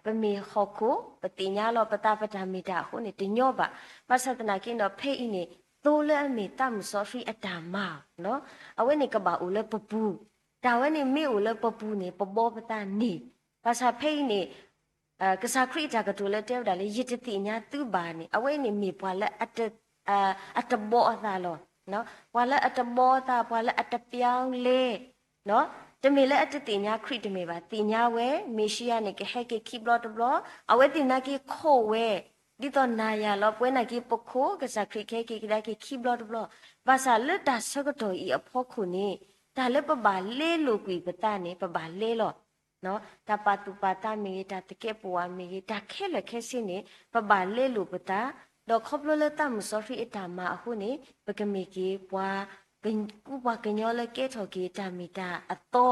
ပမ့ၢ်ဟီၣ်ခိၣ် ပသ့ၣ်ညါလီၤပသးပတၢ်မ့ၢ်တၢ်အဃိန့ၣ် တညီဘၣ်. ဘၣ်ဆၣ်သနာ်က့ဒီး ဖဲအံၤန့ၣ် သိလၢအမ့ၢ်သးမုၢ်စီဆှံအတၢ်မၤအီၤ, အဝဲန့ၣ်ကဘၣ်အိၣ်လၢပပူၤ, တၢ်ဝဲန့ၣ်မ့ၢ်အိၣ်လၢပပူၤန့ၣ် ပဘီပသးန့ၢ်. ဘၣ်ဆၣ်ဖဲအံၤန့ၣ် ကစၢ်ခရံာ်အတၢ်ကတိၤလၢတဲဝဲဒၣ်လၢ ယတသ့ၣ်ညါသုဘၣ်န့ၣ် အဝဲအံၤန့ၣ်မ့ၢ်ပှၤလၢ အတဘီအသးလီၤ. ပှၤလၢအတဘီအသး, ပှၤလၢအတပျီလဲ, တမ့ၢ်လၢအတသ့ၣ်ညါခရံာ်တမ့ၢ်ဘၣ်, သ့ၣ်ညါဝဲ, မ့ၣ်ၡံအၤန့ၣ် ကဟဲက့ၤခံဘျီတဘျီ, အဝဲသ့ၣ်နာ်က့ၤခိးဝဲ, ဒ်သိးနၤယၤလီၤ, ပဝဲနာ်က့ၤပခိး, ကစၢ်ခရံာ်ကဟဲက့ၤကဒါက့ၤခံဘျီတဘျီ, ဘၣ်ဆၣ်လၢတၢ်ဆၢကတီၢ်အံၤအဖီခိၣ်န့ၣ်, တၢ်လၢပဘၣ်လဲလိာ်ကွံာ်ပသးန့ၣ် ပဘၣ်လဲလီၤ. တၢ်ပာ်သူၣ်ပာ်သးမ့ၢ်ဂ့ၤ, တၢ်သကဲးပဝးမ့ၢ်ဂ့ၤ, တၢ်ခဲလၢာ်ခဲဆ့န့ၣ် ပဘၣ်လဲလိာ်ပသး, ဒီးခီဖျိလၢသးမုၣ်စီဆှံအတၢ်မၤအဃိန့ၣ် ပကမ့ၢ်က့ၤပှၤ ကူပှၤကညီလၢကဲထီၣ်က့ၤတၢ်မ့ၢ်တၢ်အသီ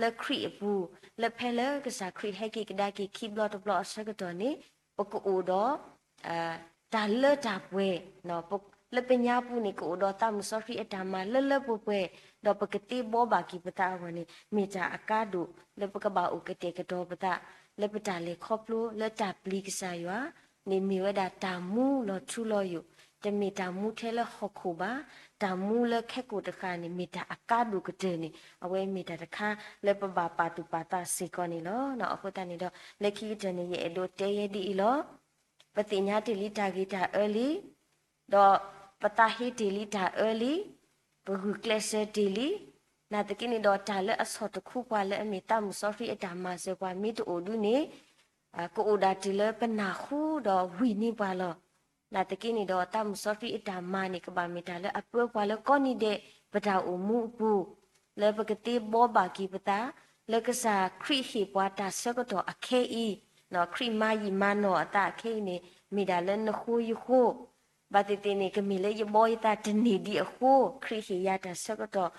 လၢခရံာ်အပူၤ, လၢဖဲလၢကစၢ်ခရံာ်ဟဲက့ၤကဒါက့ၤခံဘျီတဘျီအဆၢကတီၢ်န့ၣ်, ပကအိၣ်ဒီး တၢ်လၢတၢ်ပှဲၤ, လၢပညါပူၤန့ၣ် ကအိၣ်ဒီးသးမုၣ်စီဆှံအတၢ်မၤလၢလၢပှဲၤပှဲၤ, ဒီးပကသ့ဘှီဘၣ်က့ၤပသးအဂီၢ်န့ၣ် မ့ၢ်တၢ်အကါဒိၣ်လၢပကဘၣ်အိၣ်ကတဲာ်ကတီၤပသး, လၢပတၢ်လဲၤခီဖျိလၢတၢ်ပျံၤကစၢ်ယွၤန့ၣ် မ့ၢ်ဝဲဒၣ်တၢ်မူလီၤထူလီၤယိာ်, တမ့ၢ်တၢ်မူထဲလၢဟီၣ်ခိၣ်ဘၣ်, တၢ်မူလၢခဲကိာ်တဃာ်န့ၣ် မ့ၢ်တၢ်အကါဒိၣ်ကတၢၢ်န့ၣ် အဝဲမ့ၢ်တၢ်တခါလၢပဘၣ်ပာ်သူၣ်ပာ်သးစ့ၢ်ကီးန့ၣ်လီၤ. အဃိသတးန့ၣ်ဒီး လၢခံကတၢၢ်န့ၣ် ယအဲၣ်ဒိးတဲယဲဒ်အံၤလီၤ. ပသ့ၣ်ညါတ့ၢ်လံတၢ်ဂ့ၤတၢ်အၢလံ, ဒီးပသးဟ့တ့ၢ်လံတၢ်အၢလံ, ပဂုာ်ကျဲးစၢးတ့ၢ်လံ, နာ်သက့န့ၣ်ဒီးတၢ်လၢအဆီၣ်တခူပှၤလၢအမ့ၢ်သးမုၣ်စီဆှံအတၢ်မၤစၢၤပှၤမ့ၢ်တအိၣ်ဒုန့ၣ်, ကအိၣ်ဒၣ်တုၤလၢပနၢ်ဟူဒီးဝံၤန့ၢ်ပှၤလီၤ. နာ်သက့န့ၣ်ဒီး သးမုၣ်စီဆှံအတၢ်မၤန့ၣ် ကဘၣ်မ့ၢ်တၢ်လၢအပၢပှၤလၢကိးနံၤဒဲး ပတၢ်အိၣ်မူအပူၤ, လၢပကသ့ဘှီဘၣ်က့ၤပသး, လၢကစၢ်ခရံာ်ဟ့ၣ်ပှၤတၢ်ဆၢကတီၢ်အခဲအံၤ, ခရံာ်မၤယံာ်မၤနီၢ်အသးအခဲအံၤန့ၣ် မ့ၢ်ဒၣ်လၢနဃိယဃိ, ဘၣ်သ့ၣ်သ့ၣ်န့ၣ် ကမ့ၢ်လၢယဘှီယသးတန့ၢ်ဒံးအဃိ ခရံာ်ဟ့ၣ်ယၤတၢ်ဆၢကတီၢ်,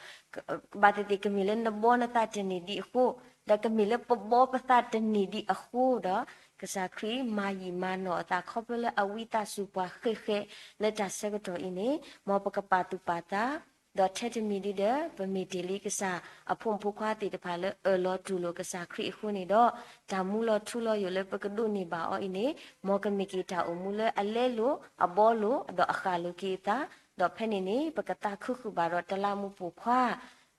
ဘၣ်သ့ၣ်သ့ၣ်ကမ့ၢ်လၢနဘှီနသးတန့ၢ်ဒံးအဃိ, ဒီးကမ့ၢ်လၢပဘှီပသးတန့ၢ်ဒံးအဃိဒီး ကစၢ်ခရံာ်မၤယံာ်မၤနီၢ်အသးခီဖျိလၢအဝံသးစူၤပှၤဃဲးဃဲးလၢတၢ်ဆၢကတီၢ်အံၤန့ၣ် မ်ပကပာ်သူၣ်ပာ်သး, ဒီးထဲတမံၤဒံးဒီး ပမ့ၢ်တ့ၢ်လံကစၢ်အဖိမုၣ်ဖိခွါသ့ၣ်တဖၣ်လၢအၢၣ်လီၤတူၢ်လိာ်ကစၢ်ခရံာ်အဃိန့ၣ်ဒီး တၢ်မူလီၤထူလီၤယိာ်လၢပကဒိးန့ၢ်ဘၣ်အီၤအံၤန့ၣ် မ်ကမ့ၢ်က့ၤတၢ်အိၣ်မူလၢအလဲလိာ် အဘှီလိာ် ဒီးအဃၣ်လိာ်က့ၤအသး, ဒီးဖဲန့ၣ်န့ၣ် ပကသးခုဃုာ်ဘၣ်ဒီးတလးမူးပိာ်ခွါ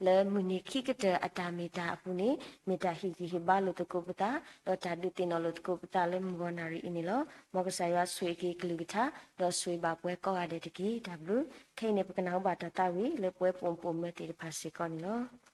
လၢမုၢ်နံၤခံကတၢၢ်အတၢ်မ့ၢ်တၢ်အပူၤန့ၣ် မ့ၢ်တၢ်ဟ့ၣ်ဂံၢ်ဟ့ၣ်ဘါလိာ်သကိးပသး, ဒီးတၢ်ဒုးသ့ၣ်နီၣ်လိာ်သကိးပသးလၢမုၢ်ဂီၤနၣ်ရံၣ်အံၤန့ၣ်လီၤ. မ်ကစၢ်ယွၤဆိၣ်ဂ့ၤက့ၤကလုၢ်ကထါ, ဒီးဆိၣ်ဂ့ၤဘၣ်ပှၤကိးဂၤဒဲးတက့ၢ်. တၢ်ဘျုး. ခဲအံၤန့ၣ် ပကနၢ်ဟူဘၣ်တၢ်သးဝံၣ်လၢပဝဲပိာ်မုၣ်ပိာ်မၢၤသ့ၣ်တဖၣ်စ့ၢ်ကီးန့ၣ်လီၤ.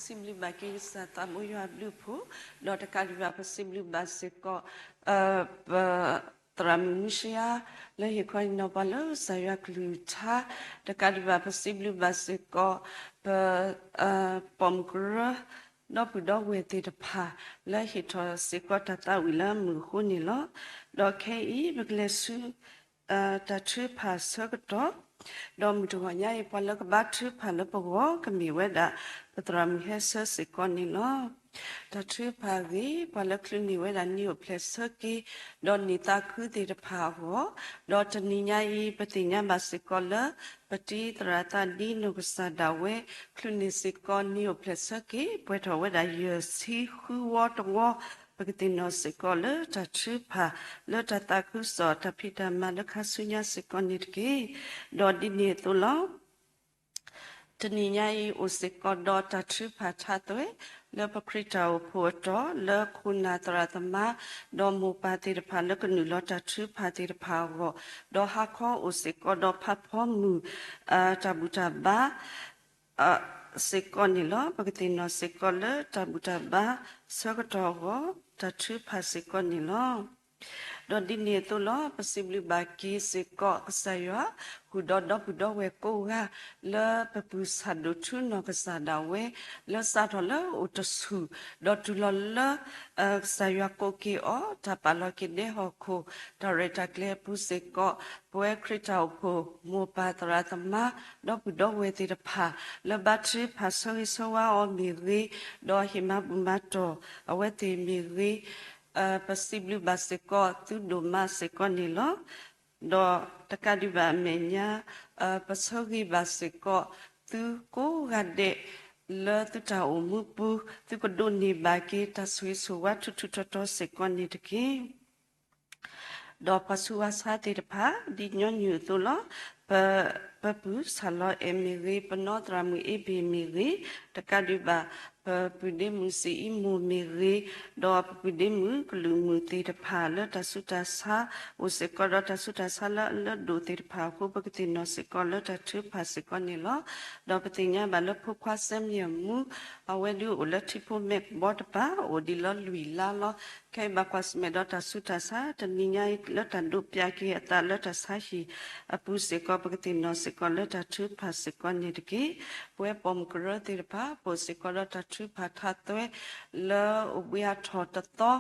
စံးဘျုးဘၣ်က့ၤကစၢ်သးဘိယွၤအဘျုးအဖှိၣ်, ဒီးတကးဒံးဘၣ်ပစံးဘျုးဘၣ်စ့ၢ်ကီး ပ သရၣ်မုၣ်မုၢ်ဆှါ လၢဟ့ၣ်ခီဟ့ၣ်နီၤပှၤလၢကစၢ်ယွၤကလုၢ်ကထါ, တကးဒံးဘၣ်ပစံးဘျုးဘၣ်စ့ၢ်ကီး ပ ပိာ်မုၣ်ကရၢ ဒီပုၢ်ဒီဝဲၢ်သ့ၣ်တဖၣ် လၢဟ့ၣ်ထီၣ်စ့ၢ်ကီးတၢ်သးဝံၣ်လၢအမုာ်အဃိန့ၣ်လီၤ. ဒီးခဲအံၤ ပကလဲၤဆူ တၢ်ထုကဖၣ်ဆၢကတီၢ်, ဒီးမုၢ်တဂီၤညါအံၤ ပှၤလၢကဘါထုကဖၣ်လၢပဂီၢ် ကမ့ၢ်ဝဲဒၣ် ပသရၣ်မုၣ်ဟဲဆၢစ့ၢ်ကီးန့ၣ်လီၤ. တၢ်ထုကဖၣ်အဂ့ၢ် ပှၤလၢချုးန့ၢ်ဝဲဒၣ်နံၣ်အိၣ်ဖျဲၣ်ဆၢက့ၤ ဒီးနံၣ်သးခုသ့ၣ်တဖၣ်အဂီၢ်, ဒီးတနံၤညါအံၤ ပသ့ၣ်ညါဘၣ်စ့ၢ်ကီးလၢ ပတံၤသရၣ်သးဒ်နီၢ်ကစၢ်ဒၣ်ဝဲ ချုးန့ၢ်စ့ၢ်ကီးနံၣ်အိၣ်ဖျဲၣ်ဆၢက့ၤ ပှဲၤထီၣ်ဝဲဒၣ်ယဲၢ်ဆံဃုဝီတဝီ, ပကသ့ၣ်နီၣ်စ့ၢ်ကီးလၢတၢ်ထုကဖၣ် လၢတၢ်သးခုကစီၣ် တၢ်ဖံးတၢ်မၤလၢခါဆူညါစ့ၢ်ကီးန့ၣ်တက့ၢ်. ဒီးဒ်န့ၣ်အသိးလီၤ. တနံၤညါအံၤ အိၣ်စ့ၢ်ကီးဒီးတၢ်ထုကဖၣ်ထါသွဲ လၢပခရံာ်တၢ်အိၣ်ဖှိၣ်အတီၢ် လၢခိၣ်နၢ်သရၣ်သမါ ဒီးမိၢ်ပၢ်သ့ၣ်တဖၣ်လၢကနုာ်လီၤတၢ်ထုကဖၣ်သ့ၣ်တဖၣ်အဂီၢ်, ဒီးဟါခီအိၣ်စ့ၢ်ကီးဒီးဖးဖီမုၢ် တၢ်ဘူၣ်တၢ်ဘါ စ့ၢ်ကီးန့ၣ်လီၤ. ပကသ့ၣ်နီၣ်စ့ၢ်ကီးလၢတၢ်ဘူၣ်တၢ်ဘါဆၢကတီၢ်အဂီၢ် တၢ်ထုကဖၣ်စ့ၢ်ကီးန့ၣ်လီၤ. ဒီးဒ်န့ၣ်အသိးလီၤ. ပစံးဘျုးဘၣ်က့ၤစ့ၢ်ကီးကစၢ်ယွၤ ဃုာ်ဒီးဒီပုၢ်ဒီဝဲၢ်ကိးဂၤ လၢပပုၢ်ဆၣ်ဒိၣ်ထူနီၢ်ကစၢ်ဒၣ်ဝဲ လၢစးထီၣ်လၢအိၣ်တဆူၣ် ဒီးတုၤလီၤလၢ ကစၢ်ယွၤကိးက့ၤအီၤ တၢ်ပာ်လီၤက့ၤဒဲဟီၣ်ခိၣ် တၢ်ရဲၣ်တၢ်ကျဲၤအပူၤစ့ၢ်ကီး ပဝဲခရံာ်တၢ်အိၣ်ဖှိၣ် မိၢ်ပၢ်သရၣ်သမါ ဒီပုၢ်ဒီဝဲၢ်သ့ၣ်တဖၣ် လၢဘါထုကဖၣ်ဆၢဂ့ၤဆၢဝါအီၤမ့ၢ်ဂ့ၤ, ဒီးဟ့ၣ်မၤဘူၣ်မၤတီၢ်အဝဲသ့ၣ်မ့ၢ်ဂ့ၤ, ပစံးဘျုးဘၣ်စ့ၢ်ကီးသုဒိၣ်မးစ့ၢ်ကီးန့ၣ်လီၤ. ဒီးတကးဒံးဘၣ်အမဲာ်ညါ ပဆၢဂ့ၤဘၣ်စ့ၢ်ကီးသုကိးဂၤဒဲး လၢသုတၢ်အိၣ်မူပူၤ သုကဒိးန့ၢ်ဘၣ်က့ၤတၢ်ဆိၣ်ဂ့ၤဆိၣ်ဝါထူးထူးတီၤတီၤစ့ၢ်ကီးန့ၣ်တက့ၢ်. ဒီးပှၤဆူးပှၤဆါသ့ၣ်တဖၣ် ဒ်ညီနုၢ်အသိးလီၤ. ပ ပပုၢ်ဆၣ်လီၤအဲၣ်မ့ၢ်ဂ့ၤ, ပနီၢ်သရၣ်မုၣ်အ့ဘ့ၣ်မ့ၢ်ဂ့ၤ, တကးဒံးဘၣ် ပပုၢ်ဒ့မုၣ်စံအံမူၤမ့ၢ်ဂ့ၤ, ဒီးပပုၢ်ဒ့မုၣ်ကလုာ်မုၣ်သ့ၣ်တဖၣ်လၢတၢ်ဆူးတၢ်ဆါ အိၣ်စ့ၢ်ကီးဒီးတၢ်ဆူးတၢ်ဆါလၢအလၢဒိၣ်သ့ၣ်တဖၣ်အဃိ ပကသ့ၣ်နီၣ်စ့ၢ်ကီးလၢတၢ်ထုကဖၣ်စ့ၢ်ကီးန့ၣ်လီၤ. ဒီးပသ့ၣ်ညါဘၣ်လၢဖိခွါစဲမံၤအမူ အဝဲဒုးအိၣ်လၢထံဖိမဲာ်ကဘီတပၤ အိၣ်ဒံးလီၤလွံၢ်လါလီၤ. ခဲအံၤဘၣ်ကွၢ်ဆၢၣ်မဲာ်ဒီးတၢ်ဆူးတၢ်ဆါ တနံၤညါအံၤလၢတၢ်ဒိးပျးက့ၤအသးလၢတၢ်ဆါဟံၣ်အပူၤစ့ၢ်ကီး ပကသ့ၣ်နီၣ်စ့ၢ်ကီးလၢတၢ်ထုကဖၣ်စ့ၢ်ကီးန့ၣ်တက့ၢ်. ပဝဲပိာ်မုၣ်ကရၢသ့ၣ်တဖၣ် ပအိၣ်စ့ၢ်ကီးဒီးတၢ်ထုကဖၣ်ထါသွဲ လၢအိၣ်ဘှံးအါထီၣ်တသီ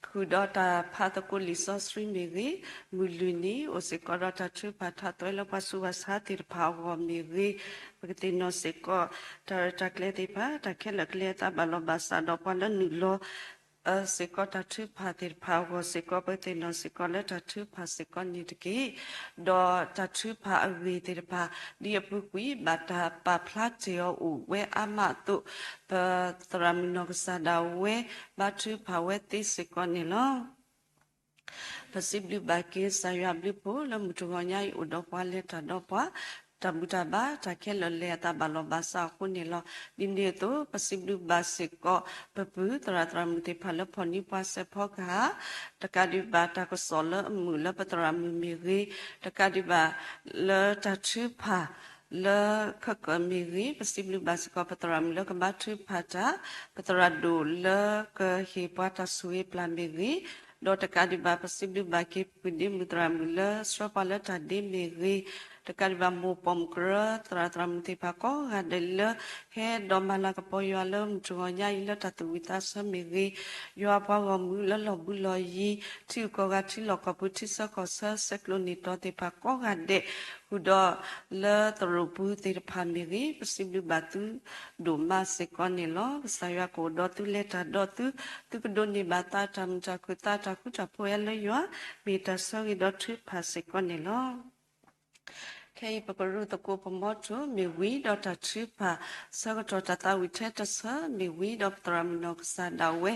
ဃုာ်ဒီးတၢ်ဖးသကိးလံာ်စီဆှံမ့ၢ်ဂ့ၤ, မုၢ်လွံၢ်နံၤ အိၣ်စ့ၢ်ကီးဒီးတၢ်ထုကဖၣ်ထါသွဲလၢပှၤဆူးပှၤဆါသ့ၣ်တဖၣ်အဂီၢ်မ့ၢ်ဂ့ၤ, ပကသ့ၣ်နီၣ်စ့ၢ်ကီး တၢ်ရဲၣ်တၢ်ကျဲၤသ့ၣ်တဖၣ် တၢ်ခဲလၢာ်ကလဲၤအသးဘၣ်လီၤဘၣ်စးဒီးပှၤလၢနုာ်လီၤ စ့ၢ်ကီးတၢ်ထုကဖၣ်သ့ၣ်တဖၣ်အဂီၢ်စ့ၢ်ကီး ပကသ့ၣ်နီၣ်စ့ၢ်ကီးလၢတၢ်ထုကဖၣ်စ့ၢ်ကီးန့ၣ်တက့ၢ်. ဒီးတၢ်ထုကဖၣ်အဂ့ၢ်သ့ၣ်တဖၣ် ဒ်အပူၤကွံာ်ဘၣ်တၢ်ပာ်ဖျါတ့ၢ်အီၤအိၣ်ဝဲအါမးအသိး ပသရၣ်မုၣ်နီၢ်ကစၢ်ဒၣ်ဝဲ ဘါထုကဖၣ်ဝဲသ့စ့ၢ်ကီးန့ၣ်လီၤ. ပစံးဘျုးဘၣ်က့ၤကစၢ်ယွၤအဘျုးအဖှိၣ်လၢမုၢ်တဂီၤညါအံၤ အိၣ်ဒီးပှၤလဲၤတၢ်ဒီးပှၤ တၢ်ဘူၣ်တၢ်ဘါ တၢ်ခဲလၢာ်လဲၤအသးဘၣ်လီၤဘၣ်စးအဃိန့ၣ်လီၤ. ဒ်န့ၣ်အသိး ပစံးဘျုးဘၣ်စ့ၢ်ကီး ပပုၢ်သရၣ်သရၣ်မုၣ်သ့ၣ်တဖၣ်လၢဖီၣ်န့ၢ်ပှၤစဲးဖီကဟၣ် တကးဒံးဘၣ်တၢ်ကစီၣ်လၢအမုာ်လၢပသရၣ်မုၣ်မ့ၢ်ဂ့ၤ, တကးဒံးဘၣ်လၢတၢ်ထုကဖၣ် လၢခဲကိာ်မ့ၢ်ဂ့ၤ, ပစံးဘျုးဘၣ်စ့ၢ်ကီး ပသရၣ်မုၣ်လၢကဘါထုကဖၣ်တၢ်, ပသရၣ်ဒိၣ်လၢကဟ့ၣ်ပှၤတၢ်ဆိၣ်ဂ့ၤပျၢ်မ့ၢ်ဂ့ၤ, ဒီးတကးဒံးဘၣ် ပစံးဘျုးဘၣ်က့ၤ ပပုၢ်ဒ့မုၣ်သရၣ်မုၣ်လၢဆှၢပှၤလၢတၢ်ဒ့မ့ၢ်ဂ့ၤ, တကးဒံးဘၣ်မိၢ်ပိာ်မုၣ်ကရၢ သရၣ်သရၣ်မုၣ်သ့ၣ်တဖၣ်ကိးဂၤဒဲးလၢ ဟဲဒီးမၤလၤကပီၤယွၤလၢမုၢ်တဂီၤညါအံၤလၢတၢ်သူၣ်ဝံၣ်သးဆၢမ့ၢ်ဂ့ၤ, ယွၤပှၤဂီၢ်မုၢ်လၢလီၢ်ဘူးလီၢ်ယံၤ ထံဂုၤကီၢ်ဂၤထံလီၢ်ကီၢ်ပူၤထံဆၢကီၢ်ဆၢ ဆဲးကျိးနံၣ်တီၤသ့ၣ်တဖၣ်ကိးဂၤဒဲး ဃုာ်ဒီးလၢသရိာ်ပူၤသ့ၣ်တဖၣ်မ့ၢ်ဂ့ၤ, ပစံးဘျုးဘၣ်သုဒိၣ်မးစ့ၢ်ကီးန့ၣ်လီၤ. ကစၢ်ယွၤကအိၣ်ဒီးသုလဲၤတၢ်ဒီးသု, သုကဒိးန့ၢ်ဘၣ်သးတၢ်မုာ်တၢ်ခုၣ် သးတၢ်ဃူတၢ်ဖိးအလၢယွၤ မ့ၢ်တၢ်ဆၢဂ့ၤဒီးထုကဖၣ်စ့ၢ်ကီးန့ၣ်လီၤ. ခဲအံၤပကရူၢ်သကိးပမီထိၣ် မ့ၢ်ဝံၤဒီးတၢ်ထုကဖၣ် ဆၢကတီၢ်တၢ်သးဝံၣ်ထဲတဆၢ မ့ၢ်ဝံၤဒီးပသရၣ်မုၣ်နီၢ်ကစၢ်ဒၣ်ဝဲ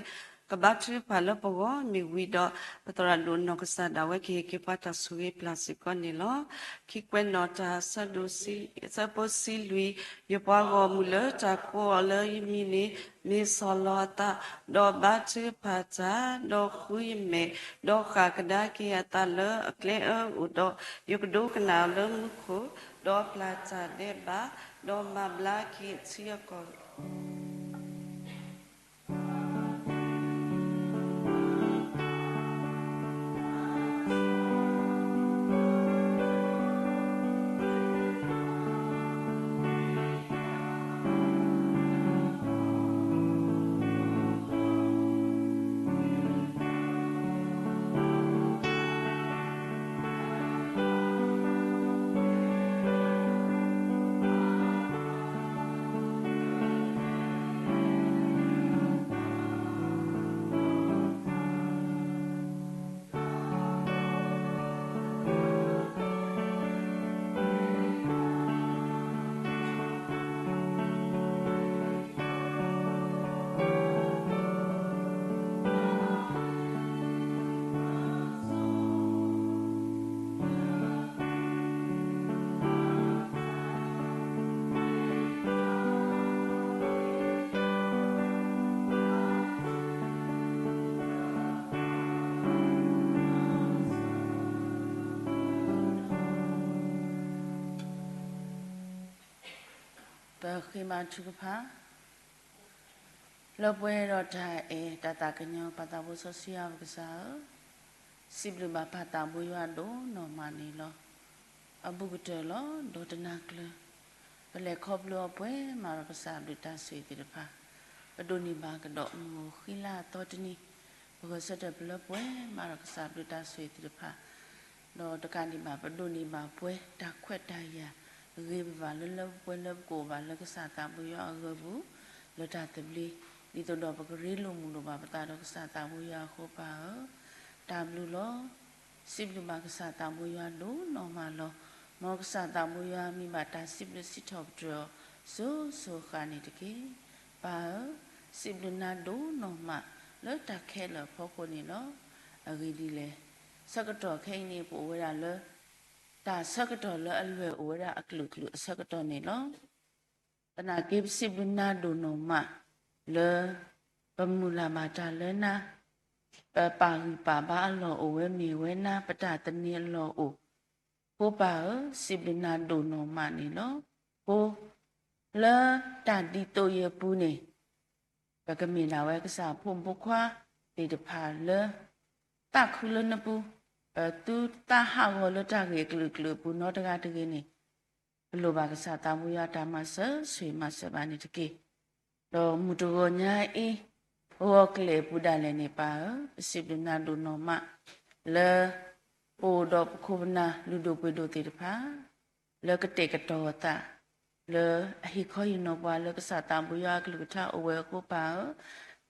ကဘါထုကဖၣ်လၢပဂီၢ် မ့ၢ်ဝံၤဒီးပသရၣ်ဒိၣ်နီၢ်ကစၢ်ဒၣ်ဝဲ ကဟ့ၣ်က့ၤပှၤတၢ်ဆိၣ်ဂ့ၤပျၢ်စ့ၢ်ကီးန့ၣ်လီၤ. ခံကွဲးနီၣ်တၢ် ဆၢဒိၣ်ဆံ ဆၢဖိဆံလွံၢ်, ယပှၤဂီၢ်မုၢ်လၢတၢ်ကိးအီၤလၢယမံၤန့ၣ် မ့ၢ်ဆီၣ်လီၤအသး, ဒီးဘါထုကဖၣ်တၢ်, ဒီးဃုယမဲာ်, ဒီးဃၣ်ကဒါက့ၤအသးလၢအကျဲအၢအိၣ်ဒီး, ယကဒိကနၣ်အီၤလၢမူခိၣ်, ဒီးပျၢ်တၢ်ဒဲးဘး, ဒီးမၤဘျါက့ၤအထံအကီၢ် ပဃ့ဘါထုကဖၣ်. လၢပှဲၤဒီးတၢ်အဲၣ်တၢ်သးကညီၤ ပၢ်သးဘိစီဆှံယွၤပကစၢ်ဧၢ, စံးဘျုးဘၣ်ပၢ်သးဘိယွၤဒိၣ်နီၢ်မးန့ၣ်လီၤ. အဘူးကတၢၢ်လီၤ. ဒီးတနၤကျၢၤ ပလဲၤခီဖျိအီၤပှဲၤမးဒီးကစၢ်အဘျုးတၢ်ဆိၣ်ဂ့ၤသ့ၣ်တဖၣ်, ပဒိးန့ၢ်ဘၣ်ကဒီးမုၢ်အိၣ်ဃံလၤအသီတနံၤ, ပဂဲၤဆၢထၢၣ်ပလၢပှဲၤမးဒီးကစၢ်အဘျုးတၢ်ဆိၣ်ဂ့ၤသ့ၣ်တဖၣ်, ဒီးတကးဒံးဘၣ် ပဒိးန့ၢ်ဘၣ်ပှဲၤတၢ်ခွဲးတၢ်ယာ် ဂ့ၤပဘၣ်လၢလၢပှဲၤလၢပကအိၣ်ဘၣ်လၢကစၢ်သးဘိယွၤအဂၢၢ်ပူၤ လၢတၢ်သဘျ့, ဒ်သိးဒီးပကရ့လိာ်မုာ်လိာ်ဘၣ်ပသးဒီးကစၢ်သးဘိယွၤအဃိ ပၢ်ဧၢ, တၢ်ဘျုးလီၤ. စံးဘျုးဘၣ်ကစၢ်သးဘိယွၤဒိၣ်နီၢ်မးလီၤ. မ်ကစၢ်သးဘိယွၤမ့ၢ်ဘၣ်တၢ်စံးဘျုးစံးထီၣ်ပတြၢၤအီၤ စိၤစိၤဃၣ်ဃၣ်န့ၣ်တက့ၢ်. ပၢ်ဧၢ, စံးဘျုးနၤဒိၣ်နီၢ်မးလၢတၢ်ခဲလၢာ်အဖီခိၣ်န့ၣ်လီၤ. အဂ့ၢ်ဒ်လဲၣ်, ဆၢကတီၢ်ခဲအံၤန့ၣ် ပအိၣ်ဝဲဒၣ်လၢ တၢ်ဆၢကတီၢ်လၢအလွဲၢ်အိၣ်ဝဲဒၣ်အကလုာ်ကလုာ်အဆၢကတီၢ်န့ၣ်လီၤ. သနာ်က့ပစံးဘျုးနၤဒိၣ်နီၢ်မးလၢ ပမုၢ်လၢ်ဘၣ်တၢ်လၢနၤ, ပပာ်ဂံၢ်ပာ်ဘါအလီၢ်အိၣ်ဝဲမ့ၢ်ဝဲနၤ, ပတၢ်သန့ၤအလီၢ်အိၣ်, ဖိပၢ်ဧၢ, စံးဘျုးနၤဒိၣ်နီၢ်မးန့ၣ်လီၤ. ဖိ, လၢတၢ်ဒ်သိးအံၤအပူၤန့ၣ် ပကမ့ၢ်ဒၣ်ဝဲကစၢ်ဖိမုၣ်ဖိခွါသ့ၣ်တဖၣ်လၢ သးခုလၢနပူၤ, ပသုသးဟးဂီၤလၢတၢ်ဂ့ၢ်အကလုာ်ကလုာ်အပူၤနီတဂၤတဂ့ၤန့ၣ်, ပလိၣ်ဘၣ်ကစၢ်သးဘိယွၤတၢ်မၤစၢၤဆိၣ်ဂ့ၤမၤစၢၤဘၣ်န့ၣ်တက့ၢ်. ဒီးမုၢ်တဂီၤညါအံၤ ဂီၤကျဲၤအပူၤဒၣ်လဲာ်န့ၣ် ပၢ်ဧၢ, ပစံးဘျုးနၤဒိၣ်နီၢ်မးလၢ ပအိၣ်ဒီးပခိၣ်ပနၢ်လုၢ်ဒိၣ်ပှ့ၤဒိၣ်သ့ၣ်တဖၣ် လၢကတဲာ်ကတီၤအသး လၢအဟ့ၣ်ခီဟ့ၣ်နီၤပှၤလၢကစၢ်သးဘိယွၤအကလုၢ်ကထါအိၣ်ဝဲအဃိ ပၢ်ဧၢ,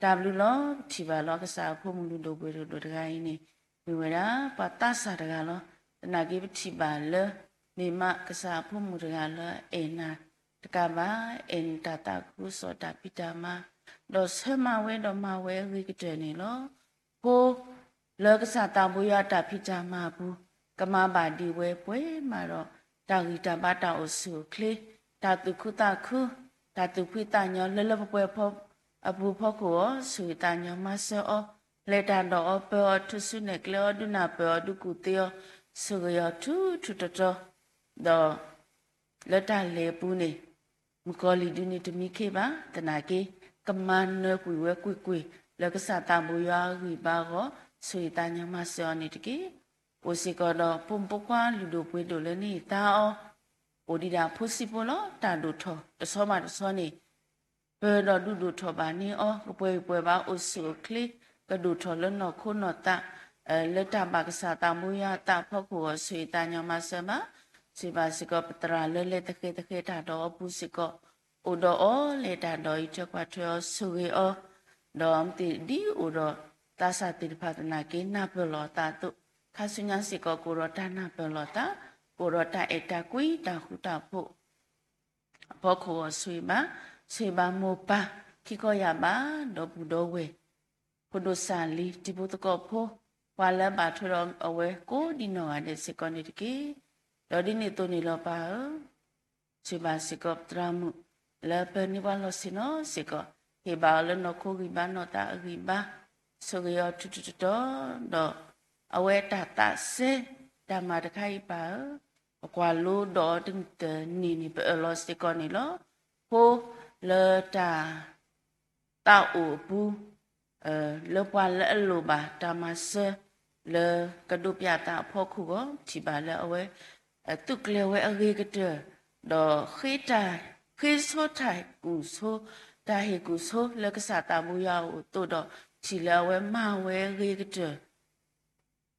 တၢ်ဘျုးလီၤ. ပထံၣ်ဘၣ်လၢကစၢ်အဖိမုၣ်လုၢ်ဒိၣ်ပှ့ၤဒိၣ်ဒိၣ်တဂၤအံၤန့ၣ် မ့ၢ်ဝဲဒၣ်ပှၤသးစၢ်တဂၤလီၤ. သနာ်က့ပထံၣ်ဘၣ်လၢ မ့ၢ်မးကစၢ်အဖိမုၣ်တဂၤလၢအအဲၣ်နၤ တကးဘၣ် အဲၣ်နတၢ်သးခုကစီၣ်တၢ်ဖံးတၢ်မၤ, ဒီးဆၢမၤဝဲဒီးမၤဝဲအဂ့ၤကတၢၢ်န့ၣ်လီၤ. ဖိလၢကစၢ်သးဘိယွၤအတၢ်ဖံးတၢ်မၤအပူၤ ကမၤဘၣ်ဒံးဝဲပှဲၤမးဒီး တၢ်ဂံၢ်တၢ်ဘါတၢ်အိၣ်ဆူၣ်အိၣ်ချ့, တၢ်သူၣ်ခုသးခု, တၢ်သူၣ်ဖှံသးညီလၢလၢပှဲၤပှဲၤအပူၤဖီခိၣ်အီၤ ဆိၣ်ဂ့ၤသးညီမၤစၢၤအီၤ, လဲၤတၢ်ဒီးအီၤ ပၢအီၤ ထုးစုနဲၣ်ကျဲအီၤ ဒုးနၢ်ပၢၢ်အီၤ ဒုးကူၣ်သ့အီၤ ဆိၣ်ဂ့ၤအီၤထူထူတီတီ, ဒီး လၢတၢ်လဲၤအပူၤန့ၣ် မုၣ်ကီၤလံၢ်ဒုးန့ၣ်တမံခ့ဘၣ်, သနာ်က့ ကမၤနၢၤကွံာ်ဝဲကွ့ၢ်ကွ့ၢ် လၢကစၢ်သးဘိယွၤအဂံၢ်ဘါအဂီၢ် ဆိၣ်ဂ့ၤသးညီမၤစၢၤအီၤန့ၣ်တက့ၢ်. အိၣ်စ့ၢ်ကီးဒီးဖိမုၣ်ဖိခွါလုၢ်ဒိၣ်ပှ့ၤဒိၣ်လၢနဟ့ၣ်သါအီၤ, အိၣ်ဒံးဒၣ်ဖိစံးဖိလီၤ. တၢ်ဒိၣ်ထီၣ်တဆီဘၣ်တဆီန့ၣ် ပၢၤဒီးဒုးဒိၣ်ထီၣ်ဘၣ်န့ၢ်အီၤ ကပှဲၤဂံၢ်ပှဲၤဘါ အိၣ်ဆူၣ်အိၣ်ချ့, ကဒိၣ်ထီၣ်လၢနီၢ်ခိနီၢ်သး လၢတၢ်ဘၣ်ကစၢ်သးဘိယွၤအသးအဖီခိၣ်အဂီၢ် ဆိၣ်ဂ့ၤသးညီမၤစၢၤဘၣ်. စံးဘၣ်စ့ၢ်ကီးပသရၣ်လၢလဲၤသဃဲၤသဃဲၤတၢ်ဒီးအပူၤစ့ၢ်ကီး အိၣ်ဒီးအီၤ လဲၤတၢ်ဒီးအံးထွဲကွၢ်ထွဲအီၤ ဆိၣ်ဂ့ၤအီၤ, ဒီးမ့ၢ်သ့ၣ်ဒ်အိၣ်ဒီးသးစၢ်သ့ၣ်တဖၣ်သနာ်က့ နၢ်ပၢၢ်လီၤအသးအသိး ခါဆူညါစ့ၢ်ကီး ကအိၣ်ဒီးတၢ်နၢ်ပၢၢ်လီၤအသး, ကအိၣ်ဒီးတၢ်အဲၣ်တၢ်ကွံတၢ်ဃူတၢ်ဖိး အဖီခိၣ်အဂီၢ် ဆိၣ်ဂ့ၤဘၣ်, ဆိၣ်ဂ့ၤဘၣ်မိၢ်ပၢ် ခံခီယၢ်ဘး ဒီပုၢ်ဒီဝဲၢ် ဖိဒိၣ်စၢ်လံၤ တံၤဖိသကိးဖိ ပှၤလၢအဘၣ်ထွဲဒီးအဝဲကိးဒံနီၢ်ဂၤဒဲးစ့ၢ်ကီးန့ၣ်တက့ၢ်. ဒီးဒ်န့ၣ်အသိးန့ၣ်လီၤပၢ်ဧၢ, ဆိၣ်ဂ့ၤဘၣ်စ့ၢ်ကီးပသရၣ်မုၣ် လၢပၢၤန့ၢ်ပှၤလီၢ်ဆ့နီၤစ့ၢ်ကီး, ဟ့ၣ်ဘၣ်အီၤလၢနီၢ်ခိဂံၢ်ဘါနီၢ်သးအဂံၢ်ဘါ, ဆိၣ်ဂ့ၤအီၤထူထူတီတီ, ဒီးအဝဲတၢ်သးစဲ တၢ်မၤတခါအံၤပၢ်ဧၢ, ပကွၢ်လိဒီးအီၤတနံၤတနံၤန့ၣ် ပအၢၣ်လီၤစ့ၢ်ကီးန့ၣ်လီၤ. ဖိလၢတၢ် သးအိၣ်အပူၤ လၢပှၤလၢအလိၣ်ဘၣ်တၢ်မၤစၢၤ လၢကဒိးပၠးသးအဖီခိၣ်အဂီၢ် ထံၣ်ဘၣ်လၢအဝဲ သူးကျဲၤဝဲအဂ့ၤကတၢၢ်, ဒီးဃ့တၢ် ဃ့ဆိတၢ်ကူၣ်ဆိ, တၢ်ဟ့ၣ်ကူၣ်ဆိလၢကစၢ်သးဘိယွၤအအိၣ်အသိးဒီး ထံၣ်လၢအဝဲမၤဝဲအဂ့ၤကတၢၢ်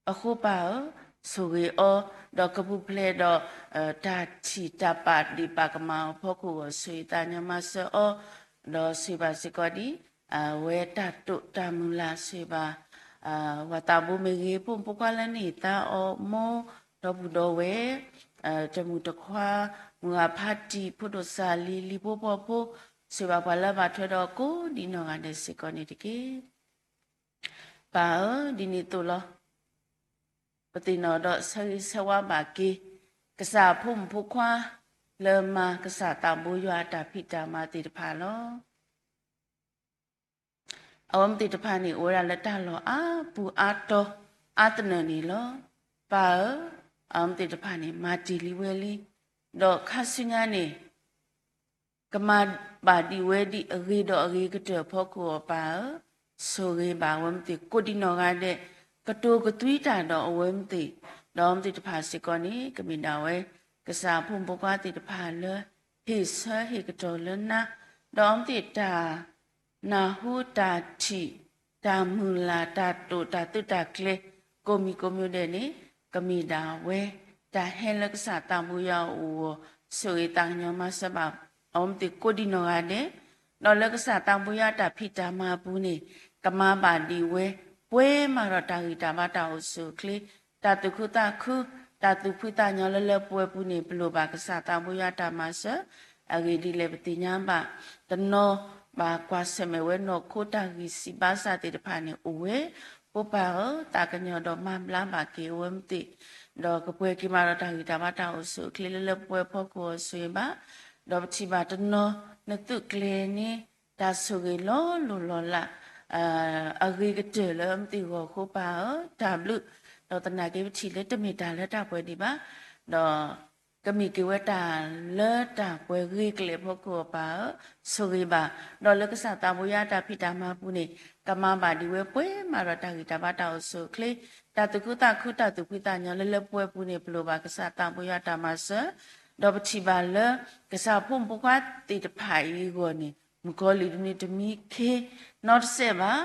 အဃိပၢ်ဧၢ, ဆိၣ်ဂ့ၤအီၤ, ဒီးကပူၤဖျဲးဒီး တၢ်ထံၣ်တၢ်ပာ်ဒ့ၣ်ပာ်ကမၣ်အဖီခိၣ်အဂီၢ် ဆိၣ်ဂ့ၤသးညီမၤစၢၤအီၤ, ဒီးဆိၣ်ဂ့ၤဘၣ်စ့ၢ်ကီးဒ် အဝဲတၢ်တိာ်တၢ်မုၢ်လၢ် ဆိၣ်ဂ့ၤဘၣ် ပှၤသးဘိမ့ၢ်ဂ့ၤ ဖိမုၣ်ဖိခွါလၢန့ၢ်သါအီၤ မိၢ်ဒီပုၢ်ဒီဝဲၢ် တမုၢ်တခွါ မုၢ်ဂၤဖါတံၢ် ဖိဒိၣ်စၢ်လံၤ လံၤဖိပှီၢ်ဖိ, ဆိၣ်ဂ့ၤဘၣ်ပှၤလၢအဘၣ်ထွဲဒီးကိးဒံနီၢ်ဂၤဒဲးစ့ၢ်ကီးန့ၣ်တက့ၢ်. ပၢ်ဧၢ, ဒ်န့ၣ်အသိးလီၤ. ပသ့ၣ်နီၣ်ဒီးဆၢဂ့ၤဆၢဝါဘၣ်က့ၤ ကစၢ်အဖိမုၣ်ဖိခွါ လၢမၤကစၢ်သးဘိယွၤအတၢ်ဖံးတၢ်မၤသ့ၣ်တဖၣ်လီၤ. အဝဲသ့ၣ်တဖၣ်န့ၣ် အိၣ်ဝဲဒၣ်လၢတၢ်လီၢ်အါပူၤအါတီၤအါတနၢၤန့ၣ်လီၤ. ပၢ်ဧၢ, အဝဲသ့ၣ်တဖၣ်န့ၣ် မၤတ့ၢ်လံဝဲလံ, ဒီးခါဆူညါန့ၣ် ကမၤဘၣ်ဒံးဝဲဒ်အဂ့ၤဒီးအဂ့ၤကတၢၢ်အဖီခိၣ်အပၢ်ဧၢ, ဆိၣ်ဂ့ၤဘၣ်အဝဲမ့ၢ်သ့ၣ်ကိးဒံးနီၢ်ဂၤဒဲး, ကတိၤကသွံတၢ်ဒီးအဝဲမ့ၢ်သ့ၣ်, ဒီးအဝဲမ့ၢ်သ့ၣ်တဖၣ်စ့ၢ်ကီးန့ၣ် ကမ့ၢ်ဒၣ်ဝဲ ကစၢ်အဖိမုၣ်ဖိခွါသ့ၣ်တဖၣ်လၢ ဟ့ၣ်ဆၢဟ့ၣ်ကတီၢ်လၢနၤ, ဒီးအဝဲမ့ၢ်သ့ၣ်တၢ် နၢ်ဟူတၢ်ထံၣ် တၢ်မုၢ်လၢ် တၢ်တိာ် တၢ်သုးတၢ်ကျဲၤ ကိးမံၤကိးမံၤဒဲးန့ၣ် ကမ့ၢ်ဒၣ်ဝဲ တၢ်ဟဲလၢကစၢ်သးဘိယွၤအအိၣ်အဂီၢ် ဆိၣ်ဂ့ၤသးကညီၤမၤစၢၤဘၣ် အဝဲမ့ၢ်သ့ၣ်ကိးဒံးနီၢ်ဂၤဒဲး, ဒီးလၢကစၢ်သးဘိယွၤတၢ်ဖံးတၢ်မၤအပူၤန့ၣ် ကမၤဘၣ်ဒံးဝဲ ပှဲၤမးဒီးတၢ်ဂံၢ်တၢ်ဘါတၢ်အိၣ်ဆူၣ်အိၣ်ချ့, တၢ်သူၣ်ခုသးခု, တၢ်သူၣ်ဖှံသးညီလၢလၢပှဲၤပှဲၤပူၤန့ၣ် ပလိၣ်ဘၣ်ကစၢ်သးဘိယွၤတၢ်မၤစၢၤ, အဂ့ၢ်ဒ်လဲၣ်ပသ့ၣ်ညါဘၣ်, တနီၤ ဘၣ်ကွၢ်ဆၢၣ်မဲာ်ဝဲနီၢ်ခိတၢ်ဂံၢ်စၢ်ဘါစၢ်သ့ၣ်တဖၣ်န့ၣ်အိၣ်ဝဲ, ဖိပၢ်ဧၢ, သးကညီၤဒီးမၤဘျါဘၣ်က့ၤအဝဲမ့ၢ်သ့ၣ်, ဒီးကပှဲၤက့ၤမးဒီးတၢ်ဂံၢ်တၢ်ဘါတၢ်အိၣ်ဆူၣ်အိၣ်ချ့လၢလၢပှဲၤပှဲၤဖီခိၣ်အီၤဆိၣ်ဂ့ၤဘၣ်, ဒီးပထံၣ်ဘၣ်တနီၤ နသုးကျဲၤန့ၢ် တၢ်ဆိၣ်ဂ့ၤလီၤလိၢ်လီၤလး အဂ့ၤကတၢၢ်လၢအမ့ၢ်သ့ၣ်ဂီၢ်အဃိပၢ်ဧၢ, တၢ်ဘျုး, ဒီးသနာ်က့ပထံၣ်လၢတမ့ၢ်တၢ်လၢတၢ်ပှဲၤဒံးဘၣ်, ဒီးကမ့ၢ်က့ၤဝဲတၢ်လၢတၢ်ပှဲၤဂ့ၤကျဲၤအဖီခိၣ်အပၢ်ဧၢ, ဆိၣ်ဂ့ၤဘၣ်, ဒီးလၢကစၢ်သးဘိယွၤတၢ်ဖံးတၢ်မၤပူၤန့ၣ် ကမၤဘၣ်ဒံးဝဲပှဲၤမးဒီးတၢ်ဂံၢ်တၢ်ဘါတၢ်အိၣ်ဆူၣ်အိၣ်ချ့, တၢ်သူၣ်ခုသးခု တၢ်သူၣ်ဖှံသးညီလၢလၢပှဲၤပူၤန့ၣ် ပလိၣ်ဘၣ်ကစၢ်သးဘိယွၤတၢ်မၤစၢၤ, ဒီးပထံၣ်ဘၣ်လၢ ကစၢ်ဖိမုၣ်ဖိခွါသ့ၣ်တဖၣ်အံၤအဂီၢ်န့ၣ် မုၣ်ကီၤလံၢ်ဒ်န့ၣ်တမံခ့ နီတစဲးဘၣ်,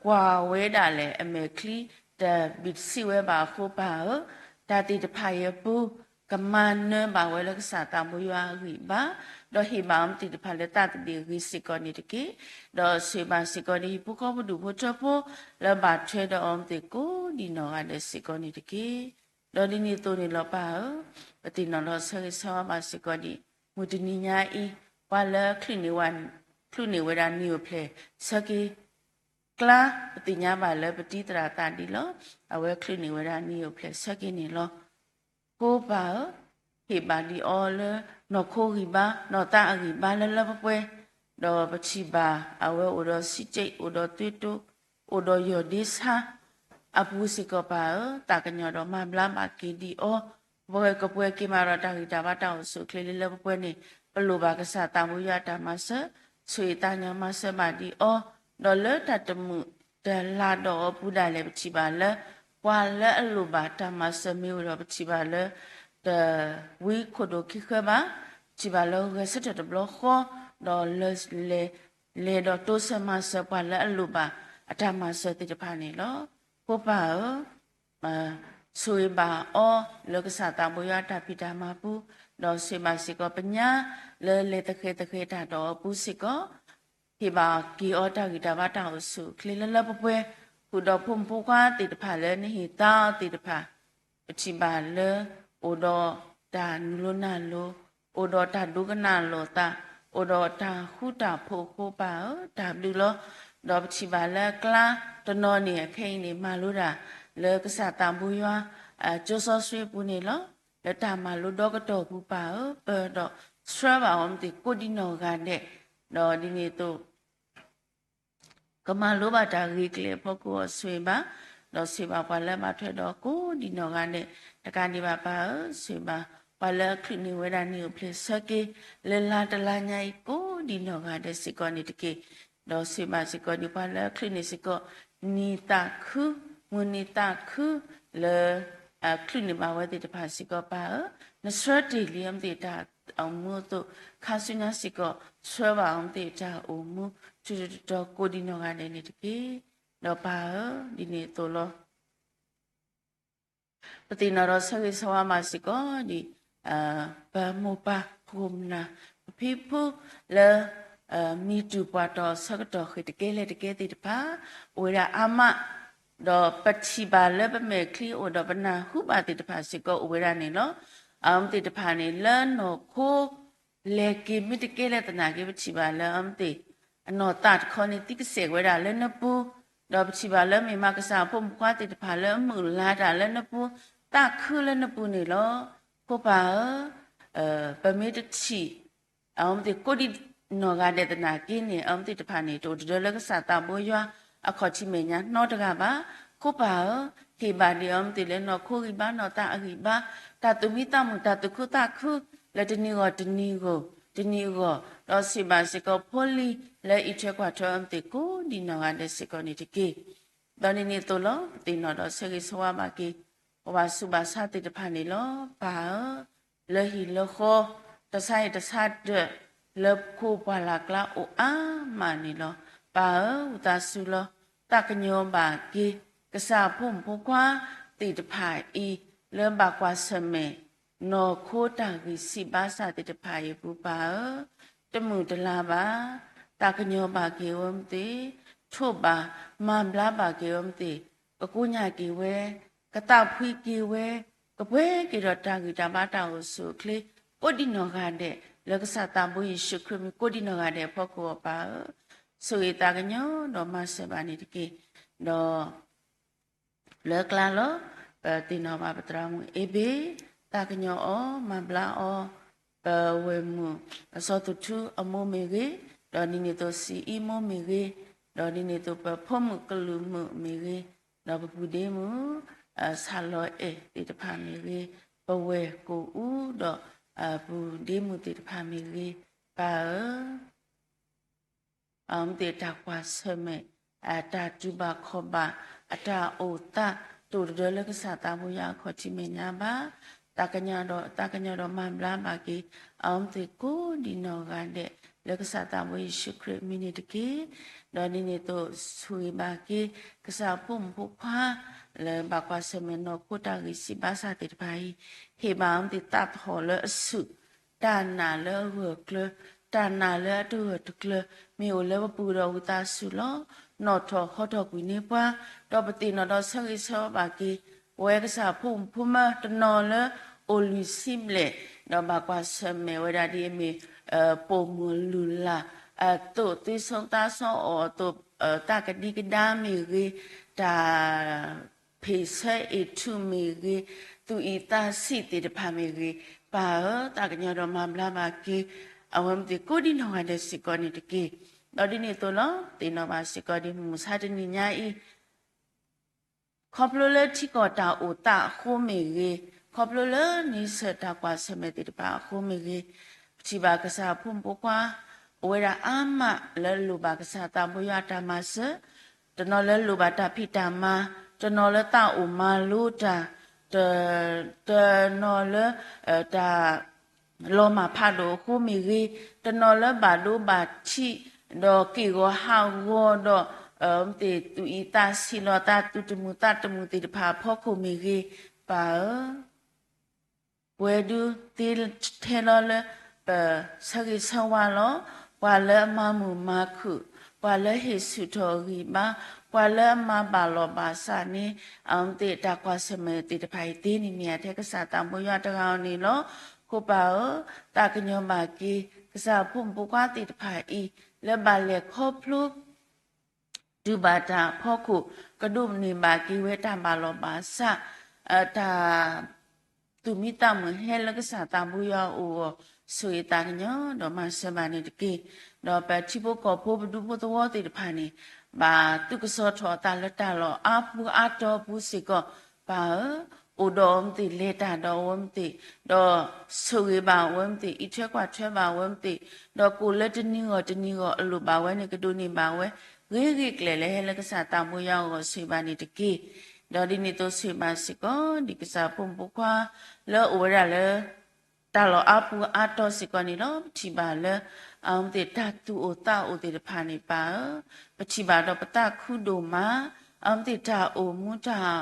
ကွၢ်ဝဲဒၣ်လဲာ်အမဲာ်ချံ တဘံၣ်တဆံးဝဲဘၣ်အဃိပၢ်ဧၢ, တၢ်သ့ၣ်တဖၣ်အံၤအပူၤ ကမၤနၢၤဘၣ်ဝဲလၢကစၢ်သးဘိယွၤအဂံၢ်ဘါ, ဒီးဟ့ၣ်ဘၣ်အီၤမ့ၢ်သ့ၣ်တဖၣ်လၢသးသဘျ့အဂ့ၤစ့ၢ်ကီးန့ၣ်တက့ၢ်. ဒီးဆိၣ်ဂ့ၤဘၣ်စ့ၢ်ကီးဒ်ဟံၣ်ဖိဃီဖိဒူၣ်ဖိထၢဖိ လၢဘၣ်ထွဲဒီးအီၤမ့ၢ်သ့ၣ်ကိးဒံးနီၢ်ဂၤဒဲးစ့ၢ်ကီးန့ၣ်တက့ၢ်. ဒီးဒ်န့ၣ်အသိးန့ၣ်လီၤပၢ်ဧၢ, ပသ့ၣ်နီၣ်လီၤဆၢဂ့ၤဆၢဝါဘၣ်စ့ၢ်ကီးဒံး မုၢ်တနံၤညါအံၤ ပှၤလၢ ချုးန့ၢ်ဝဲဒၣ်နံၣ်အိၣ်ဖျဲၣ်ဆၢက့ၤ ကျါ ပသ့ၣ်ညါဘၣ်လၢပတံၤသရၣ်သးဒ်လီၤ. အဝဲချုးန့ၢ်ဝဲဒၣ်နံၣ်အိၣ်ဖျဲၣ်ဆၢက့ၤန့ၣ်လီၤ. ဖိပၢ်ဧၢ, ဟ့ၣ်ဘၣ်ဒံးအီၤလၢ နီၢ်ခိဂံၢ်ဘါ နီၢ်သးအဂံၢ်ဘါလၢလၢပှဲၤပှဲၤ, ဒီးပထံၣ်ဘၣ်အဝဲအိၣ်ဒီး စံးက့း အိၣ်ဒီးသွံတိ အိၣ်ဒီးယီၢ်ဒ့ဆါ အပူၤစ့ၢ်ကီးပၢ်ဧၢ, သးကညီၤဒီးမၤဘျါဘၣ်က့ၤဒံးအီၤ, ပကပှဲၤက့ၤမးဒီးတၢ်ဂံၢ်တၢ်ဘါတၢ်အိၣ်ဆူၣ်အိၣ်ချ့လၢလၢပှဲၤပှဲၤန့ၣ် ပလိၣ်ဘၣ်ကစၢ်သးဘိယွၤတၢ်မၤစၢၤ, ဆိၣ်ဂ့ၤသးကညီၤမၤစၢၤဘၣ်ဒံးအီၤ, ဒီးလၢတၢ်တမုာ်တလၤဒီးအီၤပူၤဒၣ်လဲာ် ပထံၣ်ဘၣ်လၢ ပှၤလၢအလိၣ်ဘၣ်တၢ်မၤစၢၤမ့ၢ်အိၣ်ဒီး ပထံၣ်ဘၣ်လၢ တဝံခိၣ်ဒိၣ်ခံဃၢဘၣ်, ပထံၣ်ဘၣ်လၢဂဲၤဆၢထၢၣ်တဘျီဃီ, ဒီးလၢ လဲၤဒီးတိစၢၤမၤစၢၤပှၤလၢအလိၣ်ဘၣ် အတၢ်မၤစၢၤသ့ၣ်တဖၣ်န့ၣ်လီၤ. ဖိပၢ်ဧၢ, ဆိၣ်ဂ့ၤဘၣ်အီၤလၢကစၢ်သးဘိယွၤအတၢ်ဖံးတၢ်မၤပူၤ, ဒီးဆိၣ်ဂ့ၤဘၣ်စ့ၢ်ကီးပညါ လၢလဲၤသဃဲၤသဃဲၤတၢ်ဒီးအီၤပူၤစ့ၢ်ကီး, ဟ့ၣ်ဘၣ်က့ၤအီၤတၢ်ဂံၢ်တၢ်ဘါတၢ်အိၣ်ဆူၣ်အိၣ်ချ့လၢလၢပှဲၤပှဲၤ, ဃုာ်ဒီးဖိမုၣ်ဖိခွါသ့ၣ်တဖၣ်လၢနဟ့ၣ်သါအီၤသ့ၣ်တဖၣ်, ပထံၣ်ဘၣ်လၢ အိၣ်ဒီးတၢ်နုာ်လီၤနၢ်လီၤ, အိၣ်ဒီးတၢ်ဒိကနၣ်လိာ်သး, အိၣ်ဒီးတၢ်ဃူတၢ်ဖိးအဃိပၢ်ဧၢ, တၢ်ဘျုးလီၤ. ဒီးပထံၣ်ဘၣ်လၢအကျါတနီၤန့ၣ် အခဲအံၤန့ၣ် မၤလိတၢ်လၢကစၢ်သးဘိယွၤ ကၠိစီဆှံအပူၤန့ၣ်လီၤ. လၢတၢ်မၤလိဒီကတီၢ်ပူၤပၢ်ဧၢ, ပၢဒီးဆှၢဘၣ်အီၤမ့ၢ်သ့ၣ်ကိးဒံးနီၢ်ဂၤဒဲး, ဒီးဒ်န့ၣ်အသိး ကမၤလိဘၣ်တၢ်ဂ့ၤကျဲၤအဖီခိၣ်အီၤဆိၣ်ဂ့ၤဘၣ်, ဒီးဆိၣ်ဂ့ၤဘၣ်ပှၤလၢဘၣ်ထွဲဒီးကိးဒံးနီၢ်ဂၤဒဲး, တကးဒံးဘၣ်ပၢ်ဧၢ, ဆိၣ်ဂ့ၤဘၣ်ပှၤလၢအချုးန့ၢ်ဝဲဒၣ်နံၣ်အိၣ်ဖျဲၣ်ဆၢက့ၤ လၢလါတလါညါအံၤကိးဒံးနီၢ်ဂၤဒဲးစ့ၢ်ကီးန့ၣ်တက့ၢ်. ဒီးဆိၣ်ဂ့ၤဘၣ်စ့ၢ်ကီးဒံးပှၤလၢအချုးန့ၢ်စ့ၢ်ကီး နံၣ်သးခု, မုၢ်နံၤသးခုလၢ အချုးန့ၢ်ဘၣ်ဝဲသ့ၣ်တဖၣ်စ့ၢ်ကီးပၢ်ဧၢ, နဆှၢတ့ၢ်လံအီၤမ့ၢ်သ့ၣ်တၢ်အိၣ်မူအသိး ခါဆူညါစ့ၢ်ကီး ဆှၢဘၣ်အီၤမ့ၢ်သ့ၣ်တၢ်အိၣ်မူ ထူထူတီတီကိးဒံးနီၢ်ဂၤဒဲးန့ၣ်တက့ၢ်. ဒီးပၢ်ဧၢ, ဒ်န့ၣ်အသိးလီၤ. ပသ့ၣ်နီၣ်ဒီးဆၢဂ့ၤဆၢဝါဘၣ်စ့ၢ်ကီးဒံး ပမိၢ်ပၢ်ခိၣ်နၢ် ပဖံပဖုလၢ မံၤတူၢ်ပှၤတီၢ်ဆၢကတီၢ်ဃ့ၢ်တကဲလဲၣ်တကဲသ့ၣ်တဖၣ် အိၣ်ဝဲဒၣ်အါမး, ဒီးပထံၣ်ဘၣ်လၢပမဲာ်ချံအိၣ်ဒီးပနၢ်ဟူဘၣ်သ့ၣ်တဖၣ်စ့ၢ်ကီးအိၣ်ဝဲဒၣ်န့ၣ်လီၤ. အဝဲသ့ၣ်တဖၣ်န့ၣ် လၢနီၢ်ခိ လဲၤက့ၤမ့ၢ်တကဲလၢသနာ်က့ ပထံၣ်ဘၣ်လၢအဝဲသ့ၣ် အနီၢ်သးတခီန့ၣ် သံကစဲးဝဲဒၣ်လၢနပူၤ, ဒီးပထံၣ်ဘၣ်လၢမ့ၢ်မးကစၢ်အဖိမုၣ်ဖိခွါသ့ၣ်တဖၣ်လၢအမုၢ်လၢ်တၢ်လၢနပူၤ, သးခုလၢနပူၤန့ၣ်လီၤ. ဖိပၢ်ဧၢ, ပမ့ၢ်တထံၣ် အဝဲသ့ၣ်ကိးဒံးနီၢ်ဂၤဒဲးသနာ်က့န့ၣ် အဝဲသ့ၣ်တဖၣ်န့ၣ် တအိၣ်တဒၢလၢကစၢ်သးဘိယွၤအခီၣ်ထံးမဲာ်ညါနီတဂၤဘၣ်. အဃိပၢ်ဧၢ, ဟ့ၣ်ဘၣ်ဒံးအဝဲသ့ၣ်လၢနီၢ်ခိဂံၢ်ဘါ နီၢ်သးအဂံၢ်ဘါ, တၢ်သူၣ်မံသးမုာ် တၢ်သူၣ်ခုသးခု လၢတနံၤဂီၢ်တနံၤဂီၢ် တနံၤအဂီၢ်, ဒီးစံးဘၣ်စ့ၢ်ကီးဖိလံၤလၢအံးထွဲကွၢ်ထွဲအီၤမသ့ၣ် ကိးဒံးနီၢ်ဂၤဒဲးစ့ၢ်ကီးန့ၣ်တက့ၢ်. ဒီးဒ်န့ၣ်အသိးလီၤ. ပသ့ၣ်နီၣ်ဒီးဆၢဂ့ၤဆၢဝါဘၣ်က့ၤ ပှၤဘၣ်ဆူးဘၣ်ဆါသ့ၣ်တဖၣ်န့ၣ်လီၤ. ပၢ်ဧၢ, လၢဟံၣ်လၢဃီ, တၢ်ဆါဟံၣ်တၢ်ဆါဒၢး လၢခိပှၢ်လၢ်ကျါအိၣ်အါမးန့ၣ်လီၤ. ပၢ်ဧၢ, ဝံသးစူၤလီၤ. သးကညီၤဘၣ်က့ၤ ကစၢ်အဖိမုၣ်ဖိခွါသ့ၣ်တဖၣ်အံၤ လၢဘၣ်ကွၢ်ဆၢၣ်မဲာ် နီၢ်ခိတၢ်ဂံၢ်ဆံးဘါစၢ်သ့ၣ်တဖၣ်အံၤအပူၤပၢ်ဧၢ, တမုာ်တလၤဘၣ်, သးကညီၤဘၣ်က့ၤဝဲမသ့ၣ်, ထိးဘၣ်မၤဘျါဘၣ်က့ၤဝဲမသ့ၣ်, ကကိညၢ်က့ၤဝဲ, ကသးဖှံက့ၤဝဲ, ကပှဲၤက့ၤဒီးတၢ်ဂံၢ်တၢ်ဘါတၢ်အိၣ်ဆူၣ်အိၣ်ချ့ ကိးဒံးနီၢ်ဂၤဒဲး လၢကစၢ်သးဘိယ့ၣ်ၡူးခရံာ်မံၤ ကိးဒံးနီၢ်ဂၤဒဲးအဖီခိၣ်အီၤပၢ်ဧၢ, ဆိၣ်ဂ့ၤသးကညီၤဒီးမၤစၢၤဘၣ်န့ၣ်တက့ၢ်. ဒီး လၢကျါလီၤ. ပသ့ၣ်နီၣ်ဘၣ်ပသရၣ်မုၣ်အ့ဘ့ၣ်, သးကညီၤအီၤ, မၤဘျါအီၤ, ပဝဲၢ်မုၣ်အစီၤသူၣ်ထူအမိၢ်မ့ၢ်ဂ့ၤ, ဒီးဒ်န့ၣ်အသိးစံးအံမိၢ်မ့ၢ်ဂ့ၤ, ဒီးဒ်န့ၣ်အသိးပဖိမုၣ်ကလုာ်မုၣ်မ့ၢ်ဂ့ၤ, ဒီးပပုၢ်ဒ့မုၣ် ဆၣ်လီၤအဲၣ်သ့ၣ်တဖၣ်မ့ၢ်ဂ့ၤ, ပဝဲၢ်ကိာ်အူဒီး ပုၢ်ဒ့မုၣ်သ့ၣ်တဖၣ်မ့ၢ်ဂ့ၤ, ပၢ်ဧၢ အမ့ၢ်သ့ၣ်တၢ်ကွၢ်ဆၢၣ်မဲာ်, အတၢ်တူၢ်ဘၣ်ခီၣ်ဘၣ်, အတၢ်အိၣ်သး, တအိၣ်တဒၢလၢကစၢ်သးဘိယွၤအခီၣ်ထံးမဲာ်ညါဘၣ်. သးကညီၤဒီး, သးကညီၤဒီးမၤဘျါဘၣ်က့ၤ, အမ့ၢ်သ့ၣ်ကိးဒံးနီၢ်ဂၤဒဲး, လၢကစၢ်သးဘိယ့ၣ်ၡူးခရံာ်အမံၤန့ၣ်တက့ၢ်. ဒီးဒ်န့ၣ်အသိးဆိၣ်ဂ့ၤဘၣ်က့ၤ, ကစၢ်အဖိမုၣ်ဖိခွါ, လၢဘၣ်ကွၢ်ဆၢၣ်မဲာ်နီၢ်ခိတၢ်ဂံၢ်ဆံးဘါစၢ်သ့ၣ်တဖၣ်အံၤ, ဟ့ၣ်ဘၣ်အမ့ၢ်သ့ၣ်သးထီၣ်လၢအဆူၣ် တၢ်နာ်လၢအဂၢၢ်ကျၢၤ, တၢ်နာ်လၢအတဂၢၢ်တကျၢၤ, မ့ၢ်အိၣ်လၢပပူၤဒီးဝံသးစူၤလီၤ. နီၣ်ထီၣ်ဟီထီၣ်ကွံာ်န့ၢ်ပှၤ, ဒီးပသ့ၣ်နီၣ်ဒီးဆၢဂ့ၤဆၢဝါဘၣ်က့ၤ, ပဝဲကစၢ်ဖိမုၣ်ဖိမၢၤတနီၤလၢအိၣ်လွံၢ်ဆံဘျဲၣ်, ဒီးဘၣ်ကွၢ်ဆၢၣ်မဲာ်ဝဲဒၣ်ဒ်အမ့ၢ် ပိာ်မုၣ်လုၢ်လၢ်အသိး သွေးဆောင်သးဆောင်အီၤအသိး, တၢ်ကဒံကဒါမ့ၢ်ဂ့ၤ, တၢ် ဖ့ၣ်ဆၢအ့ၣ်ထူၣ်မ့ၢ်ဂ့ၤ, သူၣ်အံၣ်သးဆံးသ့ၣ်တဖၣ်မ့ၢ်ဂ့ၤ, ပၢ်ဧၢ, သးကညီၤဒီးမၤဘျါဘၣ်က့ၤ, အဝဲမ့ၢ်သ့ၣ်ကိးဒံးနီၢ်ဂၤဒဲးစ့ၢ်ကီးန့ၣ်တက့ၢ်. ဒီးဒ်န့ၣ်အသိးလီၤ. သ့ၣ်နီၣ်ဘၣ်စ့ၢ်ကီးဒ်မုၢ်မဆါတနံၤညါအံၤ ခီဖျိလၢထံကီၢ်တၢ်အိၣ်သးအဃိမ့ၢ်ဂ့ၤ, ခီဖျိလၢန့ဆၢၣ်တၢ်ကွၢ်ဆၢၣ်မဲာ်သ့ၣ်တဖၣ်အဃိမ့ၢ်ဂ့ၤ, ပထံၣ်ဘၣ်ကစၢ်ဖိမုၣ်ဖိခွါ အိၣ်ဝဲဒၣ်အါမးလၢလိၣ်ဘၣ်ကစၢ်သးဘိယွၤအတၢ်မၤစၢၤ, တနီၤလၢလိၣ်ဘၣ်တၢ်ဖံးတၢ်မၤ, တနီၤလၢသးအိၣ်မၤလိတၢ်, တ, တနီၤလၢ တၢ် လီၤမၢ်ဖးဒိၣ်အဃိမ့ၢ်ဂ့ၤ, တနီၤလၢဘၣ်ဒိဘၣ်ထံး, ဒီးက့ၢ်ဂီၤဟးဂီၤဒီး, မ့ၢ်သ့ၣ်သူၣ်အံၣ်သးဆံးလီၤသး သူၣ်တမုာ်သးတမုာ်သ့ၣ်တဖၣ်အဖီခိၣ်မ့ၢ်ဂ့ၤ, ပၢ်ဧၢ, ပဝဲဒုးသ့ထဲလီၤလၢ ပဆၢဂ့ၤဆၢဝါလီၤ. ပှၤလၢအမၤမုာ်မၤခုၣ်, ပှၤလၢဟ့ၣ်ဆူၣ်ထီၣ်ဂံၢ်ဘါ, ပှၤလၢအမၤဘၣ်လီၤဘၣ်စးန့ၣ်, အမ့ၢ်သ့ၣ်တၢ်ကွၢ်ဆၢၣ်မဲာ်သ့ၣ်တဖၣ်အံၤသ့န့ၣ်မ့ၢ်ဧါ ထဲကစၢ်သးဘိယွၤတဂၤဧိၤန့ၣ်လီၤ. အဃိပၢ်ဧၢ, သးကညီၤဘၣ်က့ၤ ကစၢ်ဖိမုၣ်ဖိခွါသ့ၣ်တဖၣ်အံၤ လၢဘၣ်လဲၤခီဖျိ တုၤဘၣ်တၢ်အဖီခိၣ် ကဒိးန့ၢ်ဘၣ်က့ၤဝဲတၢ်ဘၣ်လီၤဘၣ်စး, တၢ် သူၣ်မံသးမုာ်ဟဲလၢကစၢ်သးဘိယွၤအအိၣ်အဂီၢ် ဆိၣ်ဂ့ၤသးကညီၤဒီးမၤစၢၤဘၣ်န့ၣ်တက့ၢ်. ဒီးပထံဖိကီၢ်ဖိပဒူဖိသဝီသ့ၣ်တဖၣ်န့ၣ် ဘၣ်သုးကစီၤထီၣ်အသးလၢတၢ်လီၢ်အါပူၤအါတီၤအပူၤစ့ၢ်ကီး, ပၢ်ဧၢ, အိၣ်ဒီးအဝဲမ့ၢ်သ့ၣ် လဲၤတၢ်ဒီးအဝဲမ့ၢ်သ့ၣ်, ဒီးဆိၣ်ဂ့ၤဘၣ်အဝဲမ့ၢ်သ့ၣ် အံးထွဲကွၢ်ထွဲဘၣ်အဝဲမ့ၢ်သ့ၣ်, ဒီးကိၣ်လၢတနံၤဂီၢ်တနံၤဂီၢ်အလိၣ်ဘၣ်ဝဲန့ၣ် ကဒိးန့ၢ်ဘၣ်ဝဲ ဂ့ၤဂ့ၤကျဲၤလၢဟဲလၢကစၢ်သးဘိယွၤအဂီၢ် ဆိၣ်ဂ့ၤဘၣ်န့ၣ်တက့ၢ်. ဒီးဒ်န့ၣ်အသိးဆိၣ်ဂ့ၤဘၣ်စ့ၢ်ကီး ဒ်ကစၢ်ဖိမုၣ်ဖိခွါ လၢအိၣ်ဝဲဒၣ်လၢ တၢ်လီၢ်အါပူၤအါတီၤစ့ၢ်ကီးန့ၣ်လီၤ. ပထံၣ်ဘၣ်လၢ အဝဲမ့ၢ်သ့ၣ်တၢ်သူၣ်အိၣ်သးအိၣ်သ့ၣ်တဖၣ်န့ၣ် ပၢ်ဧၢ, ပထံၣ်ဘၣ်ဒီးပသးခုဒိၣ်မး, အဝဲမ့ၢ်သ့ၣ်တၢ်အိၣ်မူတၢ်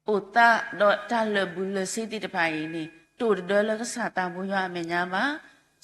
အိၣ်သးဒီးတၢ်လၢာ်ဘူၣ်လၢာ်စ့သ့ၣ်တဖၣ်အံၤန့ၣ် တအိၣ်တဒၢလၢကစၢ်သးဘိယွၤအမဲာ်ညါဘၣ်.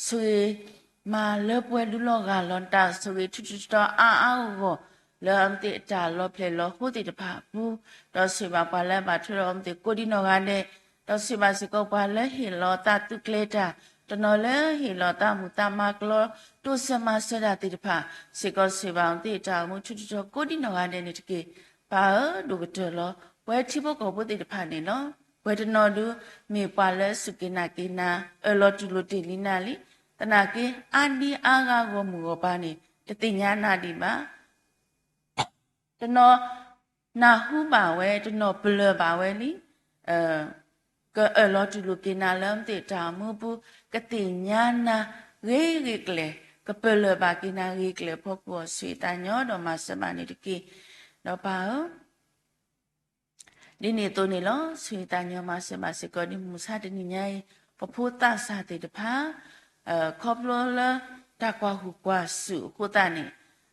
ဆိၣ်ဂ့ၤမးလၢပှဲၤဒုးလီၤဂာ်လီၤ တၢ်ဆိၣ်ဂ့ၤထူးထူးတီၤတီၤအါအါဂီၢ်ဂီၢ် လၢအဝဲမ့ၢ်သ့ၣ်တၢ်လီၤဖျဲၣ်လီၤဟိသ့ၣ်တဖၣ်အပူၤ, ဒီးဆိၣ်ဂ့ၤဘၣ်ပှၤလၢအဘၣ်ထွဲဒီးအဝဲမ့ၢ်သ့ၣ်ကိးဒံးနီၢ်ဂၤဒဲး, ဒီးဆိၣ်ဂ့ၤဘၣ်စ့ၢ်ကီးပှၤလၢဟ့ၣ်လီၤသးသုးကျဲၤတၢ်, တနီၤလၢဟ့ၣ်လီၤသးမုာ်သးမၤကလီ တိစၢၤမၤစၢၤတၢ်သ့ၣ်တဖၣ်, စ့ၢ်ကီးဆိၣ်ဂ့ၤဘၣ်အဝဲမ့ၢ်သ့ၣ်တၢ်အိၣ်မူထူးထူးတီၤတီၤကိးဒံးနီၢ်ဂၤဒဲးန့ၣ်တက့ၢ်. ပၢ်ဧၢ, ဒိၣ်ကတၢၢ်လီၤ ပဝဲထံဖိကီၢ်ဖိသ့ၣ်တဖၣ်န့ၣ်လီၤ. ပှၤတနီၤဒုး မ့ၢ်ပှၤလၢအစူၢ်က့ၤနာ်က့ၤနၤ အၢၣ်လီၤတူၢ်လိာ်တ့ၢ်လံနၤလံ. သနာ်က့ အါဒံအါဂၤဂီၢ်မုၢ်ဂီၢ်ပၤန့ၣ် တသ့ၣ်ညါနၤဒံးဘၣ်. တနီၤနၢ်ဟူဘၣ်ဝဲ တနီၤပလၢၢ်ဘၣ်ဝဲလံ. ကအၢၣ်လီၤတူၢ်လိာ်က့ၤနၤလၢမ့ၢ်သ့ၣ်တၢ်အိၣ်မူပူၤ, ကသ့ၣ်ညါနၤဂ့ၤဂ့ၤကျဲၤ, ကပလၢၢ်ဘၣ်က့ၤနၤဂ့ၤကျဲၤအဖီခိၣ်အီၤ ဆူးသးညီဒီးမၤစၢၤဘၣ်န့ၣ်တက့ၢ်. ဒီးပၢ်ဧၢ, ဒ်န့ၣ်အသိးန့ၣ်လီၤ. ဆူးသးညီမၤစၢၤဘၣ်စ့ၢ်ကီးဒ်မုၢ်မဆါတနံၤညါအံၤ ပဖိသးစၢ်သ့ၣ်တဖၣ် ခီဖျိလၢတၢ်ကွၢ်ဟုၣ်ကွၢ်စူၣ်အဃိသတးန့ၣ်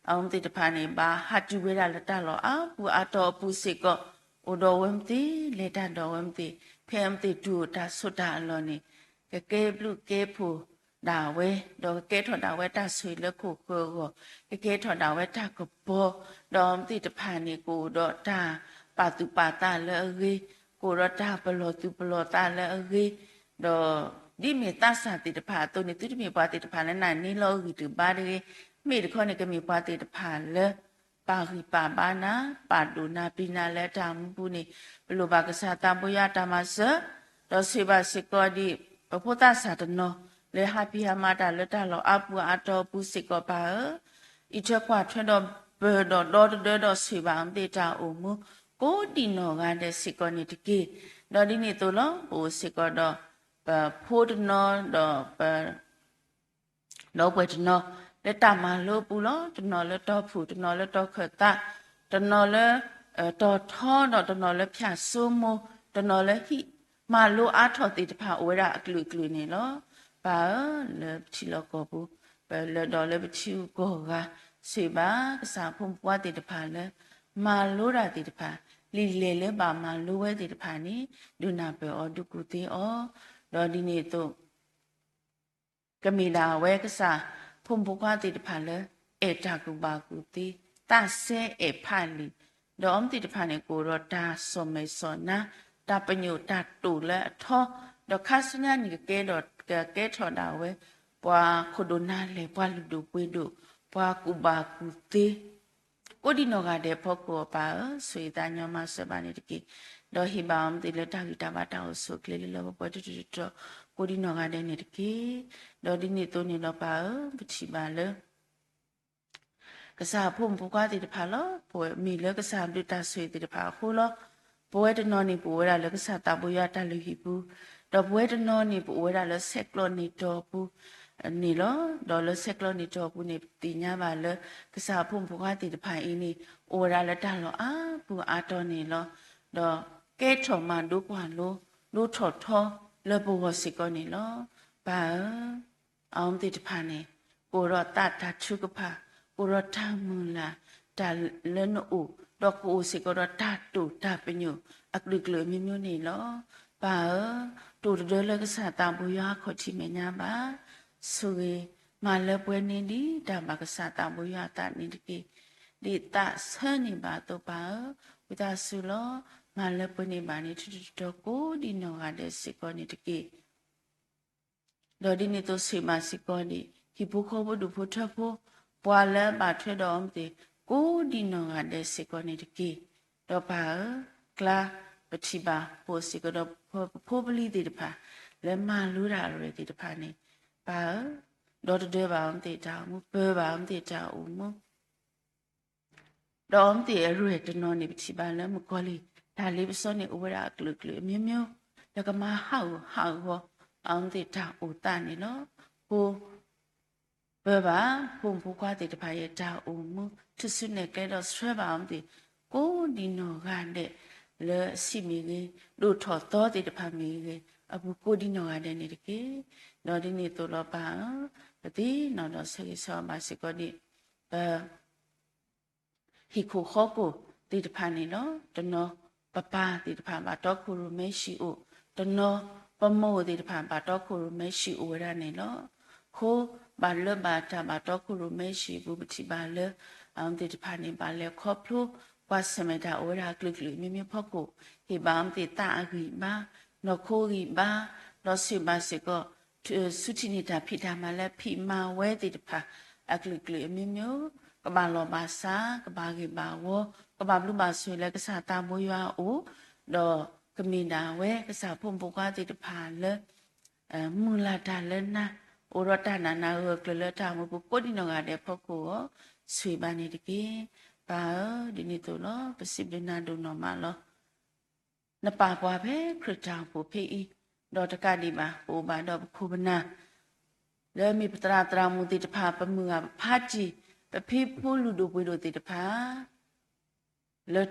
အဝဲသ့ၣ်တဖၣ်န့ၣ် ဘၣ်ဟးတုၤဝဲဒၣ်လၢတၢ်လီၢ်အါပူၤအါတီၤအပူၤစ့ၢ်ကီး, အိၣ်ဒီးဝဲမ့ၢ်သ့ၣ် လဲၤတၢ်ဒီးဝဲမ့ၢ်သ့ၣ် ဖဲအဝဲသ့ၣ်တူၢ်အိၣ်တၢ်ဆိးတၢ်အလီၢ်န့ၣ် ကကဲဘျုးကဲဖှိၣ်ဒၣ်ဝဲ, ဒီးကကဲထီၣ်ဒၣ်ဝဲတၢ်ဆိၣ်ဂ့ၤလၢခိၣ်ဃၢၤအဂီၢ်, ကကဲထီၣ်ဒၣ်ဝဲတၢ်ကပီၤ, ဒီးအဝဲသ့ၣ်တဖၣ်န့ၣ် ကအိၣ်ဒီးတၢ်ပာ်သူၣ်ပာ်သးလၢအဂ့ၤ, ကအိၣ်ဒီးတၢ်ပလီၢ်သူၣ်ပလီၢ်သးလၢအဂ့ၤ, ဒီးဒ်မ့ၢ်သးစၢ်သ့ၣ်တဖၣ်အသိးန့ၣ် သုတမ့ၢ်ပှၤသ့ၣ်တဖၣ်လၢနၤန့ၢ်လီၤအဂံၢ်တဘါတဂ့ၤ, မ့ၢ်တခီန့ၣ် ကမ့ၢ်ပှၤသ့ၣ်တဖၣ်လၢ ပာ်ဂံၢ်ပာ်ဘါနၤ, ပာ်ဒိၣ်နၤပျံၤနၤလၢတၢ်အိၣ်မူပူၤန့ၣ် ပလိၣ်ဘၣ်ကစၢ်သးဘိယွၤအတၢ်မၤစၢၤ, ဒီးဆိၣ်ဂ့ၤဘၣ်စ့ၢ်ကီးဒ် ပဖိသးစၢ်တနီၤ လၢဟးဖံးဟးမၤတၢ်လၢတၢ်လီၢ်အါပူၤအါတီၤအပူၤစ့ၢ်ကီးပၢ်ဧၢ, အံးထွဲကွၢ်ထွဲဒီးပၢၤဒီးဒီသဒၢဒီးဆိၣ်ဂ့ၤဘၣ်အဝဲသ့ၣ်တၢ်အိၣ်မူ ကိးဒံနီၢ်ဂၤဒဲးစ့ၢ်ကီးန့ၣ်တက့ၢ်. ဒီးဒ်န့ၣ်အသိးလီၤ ပအိၣ်စ့ၢ်ကီးဒီး ပဖိတနီၤဒီးပ ဒီပုၢ်ဝဲၢ်တနီၤ လၢတၢ်မၤလိအပူၤလီၤ. တနီၤလၢတီၢ်ဖုၣ်, တနီၤလၢတီၢ်ခၢၣ်သး, တနီၤလၢ တီၢ်ထီ, ဒီးတနီၤလၢဖၠၣ်စိမိၤ, တနီၤလၢဟံၣ်မၤလိအါထီၣ်သ့ၣ်တဖၣ် အိၣ်ဝဲဒၣ်အကလုာ်ကလုာ်န့ၣ်လီၤ. ပၢ်ဧၢ, လၢပထံလီၢ်ကီၢ်ပူၤ ပလၢဒီးလၢပထံဂုၤကီၢ်ဂၤ ဆိၣ်ဂ့ၤဘၣ်ကစၢ်အဖိမုၣ်ဖိခွါသ့ၣ်တဖၣ်လၢ မၤလိတၢ်သ့ၣ်တဖၣ်, လံာ်လဲၢ်လၢဘၣ်မၤလိဝဲသ့ၣ်တဖၣ်န့ၣ် ဒုးနၢ်ပၢၢ်အီၤဒုးကူၣ်သ့အီၤ, ဒီးဒ်န့ၣ်အသိး ကမ့ၢ်ဒၣ်ဝဲကစၢ်ဖိမုၣ်ဖိခွါသ့ၣ်တဖၣ်လၢ အဲၣ်တၢ်ကူၣ်ဘၣ်ကူၣ်သ့, သးစဲအဲၣ်ဖးလံာ်, ဒီးအဝဲသ့ၣ်တဖၣ်န့ၣ် ကအိၣ်ဒီးတၢ်စီၣ်မဲာ်စီၣ်နါ, တၢ်ပညိၣ်တၢ်တိာ်လၢအထီ, ဒီးခါဆူညါန့ၣ် ကကဲဒီး ကကဲထီၣ်ဒၣ်ဝဲ ပှၤခိၣ်ဒိၣ်နါလဲၢ်, ပှၤလုၢ်ဒိၣ်ပှ့ၤဒိၣ်, ပှၤကူၣ်ဘၣ်ကူၣ်သ့ ကိးဒံနီၢ်ဂၤဒဲးအဖီခိၣ်အပၢ်ဧၢ, ဆိၣ်ဂ့ၤသးညီမၤစၢၤဘၣ်န့ၣ်တက့ၢ်. ဒီးဟ့ၣ်ဘၣ်အီၤမ့ၢ်သ့ၣ်လၢတၢ်ဂံၢ်တၢ်ဘါတၢ်အိၣ်ဆူၣ်အိၣ်ချ့လၢလၢပှဲၤပှဲၤတတီၤတတီၤ ကိးဒံနီၢ်ဂၤဒဲးန့ၣ်တက့ၢ်. ဒီးဒ်န့ၣ်အသိးန့ၣ်ဒီးပၢ်ဧၢ, ပထံၣ်ဘၣ်လၢ ကစၢ်အဖိမုၣ်ဖိခွါသ့ၣ်တဖၣ်လီၤ. ပဝဲမ့ၢ်လၢကစၢ်အဘျုးတၢ်ဆိၣ်ဂ့ၤသ့ၣ်တဖၣ်အဃိလီၤ. ပဝဲတနီၤန့ၣ် ပအိၣ်ဝဲဒၣ်လၢကစၢ်သးဘိယွၤတၢ်လုၢ်ဟံၣ်ပူၤ, ဒီးပဝဲတနီၤန့ၣ် ပအိၣ်ဝဲဒၣ်လၢဆဲးကျိးနံၣ်တီၢ်ပူၤန့ၣ်လီၤ. ဒီးလၢဆဲးကျိးနံၣ်တီၢ်ပူၤန့ၣ် ပသ့ၣ်ညါဘၣ်လၢ ကစၢ်အဖိမုၣ်ဖိခွါသ့ၣ်တဖၣ်အံၤန့ၣ် အိၣ်ဝဲဒၣ်လၢတၢ်လီၢ်အါပူၤအါတီၤန့ၣ်လီၤ. ဒီးကဲထီၣ်မၤဒိကွၢ်လိ ဒိထီၣ်ထီလၢပဂီၢ်စ့ၢ်ကီးန့ၣ်လီၤ. ပၢ်ဧၢ အဝဲသ့ၣ်တဖၣ်န့ၣ် ကအိၣ်ဒီးသးတၢ်ထုကဖၣ်, ကအိၣ်ဒီးတၢ်မုၢ်လၢ်, တၢ်လၢနအိၣ်, ဒီးကအိၣ်စ့ၢ်ကီးဒီးတၢ်တိာ်တၢ်ပညိၣ်အကလုာ်ကလုာ်အမျိုးမျိုးန့ၣ်လီၤ. ပၢ်ဧၢ, တအိၣ်တဒၢလၢကစၢ်သးဘိယွၤအခီၣ်ထံးမဲာ်ညါဘၣ်. ဆိၣ်ဂ့ၤမၤလၢပှဲၤန့ၢ်ဒံးတၢ်ဘၣ်ကစၢ်သးဘိယွၤအသးန့ၣ်တက့ၢ်. ဒ်သးဆၢန့ၢ်ဘၣ်အသိးပၢ်ဧၢ, ဝံသးစူၤလီၤ, မၤလၢပှဲၤန့ၢ်ဘၣ်န့ၣ် တတီၤတတီၤကိးဒံနီၢ်ဂၤဒဲးစ့ၢ်ကီးန့ၣ်တက့ၢ်. ဒီးဒ်န့ၣ်အသိးဆိၣ်ဂ့ၤဘၣ်စ့ၢ်ကီးန့ၣ် ဟံၣ်ဖိဃီဖိဒူၣ်ဖိထၢဖိ, ပှၤလၢဘၣ်ထွဲဒီးအီၤမ့ၢ်သ့ၣ် ကိးဒံနီၢ်ဂၤဒဲးစ့ၢ်ကီးန့ၣ်တက့ၢ်. ဒီးပၢ်ဧၢ, ကျါပထံၣ်ဘၣ်ပအိၣ်စ့ၢ်ကီးဒီးပဖိပလံၤသ့ၣ်တဖၣ် လၢမၤလိတၢ်အရဲၣ်သ့ၣ်တဖၣ်န့ၣ်, ပၢ်ဧၢ, ဒီတဒၢဘၣ်အီၤမ့ၢ်သ့ၣ်တၢ်အိၣ်မူ, ပၢဘၣ်အီၤမ့ၢ်သ့ၣ်တၢ်အိၣ်မူ ဒီးအီၤမ့ၢ်သ့ၣ်အရဲၣ်တနီၤန့ၣ် ပထံၣ်ဘၣ်လၢမုၣ်ကီၤလံၢ် တၢ်လ့ပစီန့ၣ် အိၣ်ဝဲဒၣ်အကလုာ်ကလုာ်အမျိုးမျိုး, လၢကမၤဟးဂူာ်ဟးဂီၤအီၤမ့ၢ်သ့ၣ်တၢ်အိၣ်သးန့ၣ်လီၤ. ဃိပၢဘၣ်ဖိမုၣ်ဖိခွါသ့ၣ်တဖၣ်အံၤအတၢ်အိၣ်မူ, ထုးစုနဲၣ်ကျဲဒီးဆှၢဘၣ်အီၤမ့ၢ်သ့ၣ် ကိးဒံနီၢ်ဂၤဒဲး လၢအဆံးမ့ၢ်ဂ့ၤ, ဒိၣ်ထီၣ်သီသ့ၣ်တဖၣ်မ့ၢ်ဂ့ၤ, အပူၤကိးဒံနီၢ်ဂၤဒဲးန့ၣ်တက့ၢ်. ဒီးဒ်န့ၣ်အသိးလီၤပၢ်ဧၢ, ပသ့ၣ်နီၣ်ဒီးဆၢဂ့ၤဆၢဝါဘၣ်စ့ၢ်ကီးဒ် ပ ဟံၣ်ခိၣ်ဃီခိၣ်သ့ၣ်တဖၣ်န့ၣ်လီၤ. တနီၤပပၢ်သ့ၣ်တဖၣ်ဘၣ်တီခိၣ်ရိၣ်မဲဆံးအိၣ်, တနီၤပမိၢ်သ့ၣ်တဖၣ်ဘၣ်တီခိၣ်ရိၣ်မဲဆံးအိၣ်ဝဲဒၣ်န့ၣ်လီၤ. ဃိဘၣ်လၢဘၣ်တၢ်ဘၣ်တီခိၣ်ရိၣ်မဲဆံးအပူၤ ပထံၣ်ဘၣ်လၢ အဝဲသ့ၣ်တဖၣ်န့ၣ် ဘၣ်လဲၤခီဖျိ ကွၢ်ဆၢၣ်မဲာ်တၢ်အိၣ်ဝဲဒၣ်အကလုာ်ကလုာ်အမျိုးမျိုးဖီခိၣ်, ဟ့ၣ်ဘၣ်အဝဲသ့ၣ်သးအဂံၢ်ဘါ, နီၢ်ခိဂံၢ်ဘါ, ဒီးဆိၣ်ဂ့ၤဘၣ်စ့ၢ်ကီး ဆူထံၣ်န့ၢ်တၢ်ဖံးတၢ်မၤလၢဖံးမၤဝဲသ့ၣ်တဖၣ် အကလုာ်ကလုာ်အမျိုးမျိုး, ကဘၣ်လီၢ်ဘၣ်စး, ကဘၣ်ဂ့ၤဘၣ်ဝီ, ကဘၣ်ဘျုးဘၣ်ဆိၣ်ဂ့ၤလၢကစၢ်သးဘိယွၤအအိၣ်, ဒီးကမ့ၢ်ဒၣ်ဝဲကစၢ်ဖိမုၣ်ဖိခွါသ့ၣ်တဖၣ်လၢ မုၢ်လၢ်တၢ်လၢနၤ, အိၣ်ဒီးတၢ်နာ်နၤဂၢၢ်ကျၢၤလၢတၢ်အိၣ်မူပူၤကိးဒံနီၢ်ဂၤဒဲးဖီခိၣ်အီၤ, ဆိၣ်ဂ့ၤဘၣ်န့ၣ်တက့ၢ်. ပၢ်ဧၢ, ဒ်န့ၣ်အသိးလီၤ. ပစံးဘျုးနၤဒိၣ်နီၢ်မးလီၤ. နပာ်ပှၤဖဲခရံာ်တၢ်အိၣ်ဖှိၣ်ဖဲအံၤ, ဒီးတကးဒံးဘၣ် ပအိၣ်ဘၣ်ဒီးပခိၣ်ပနၢ် လၢမ့ၢ်ပသရၣ်သရၣ်မုၣ်သ့ၣ်တဖၣ်, ပမုၢ်ဂၤပဖါတံၢ်, ပဖံပဖိလုၢ်ဒိၣ်ပှ့ၤဒိၣ်သ့ၣ်တဖၣ် လၢ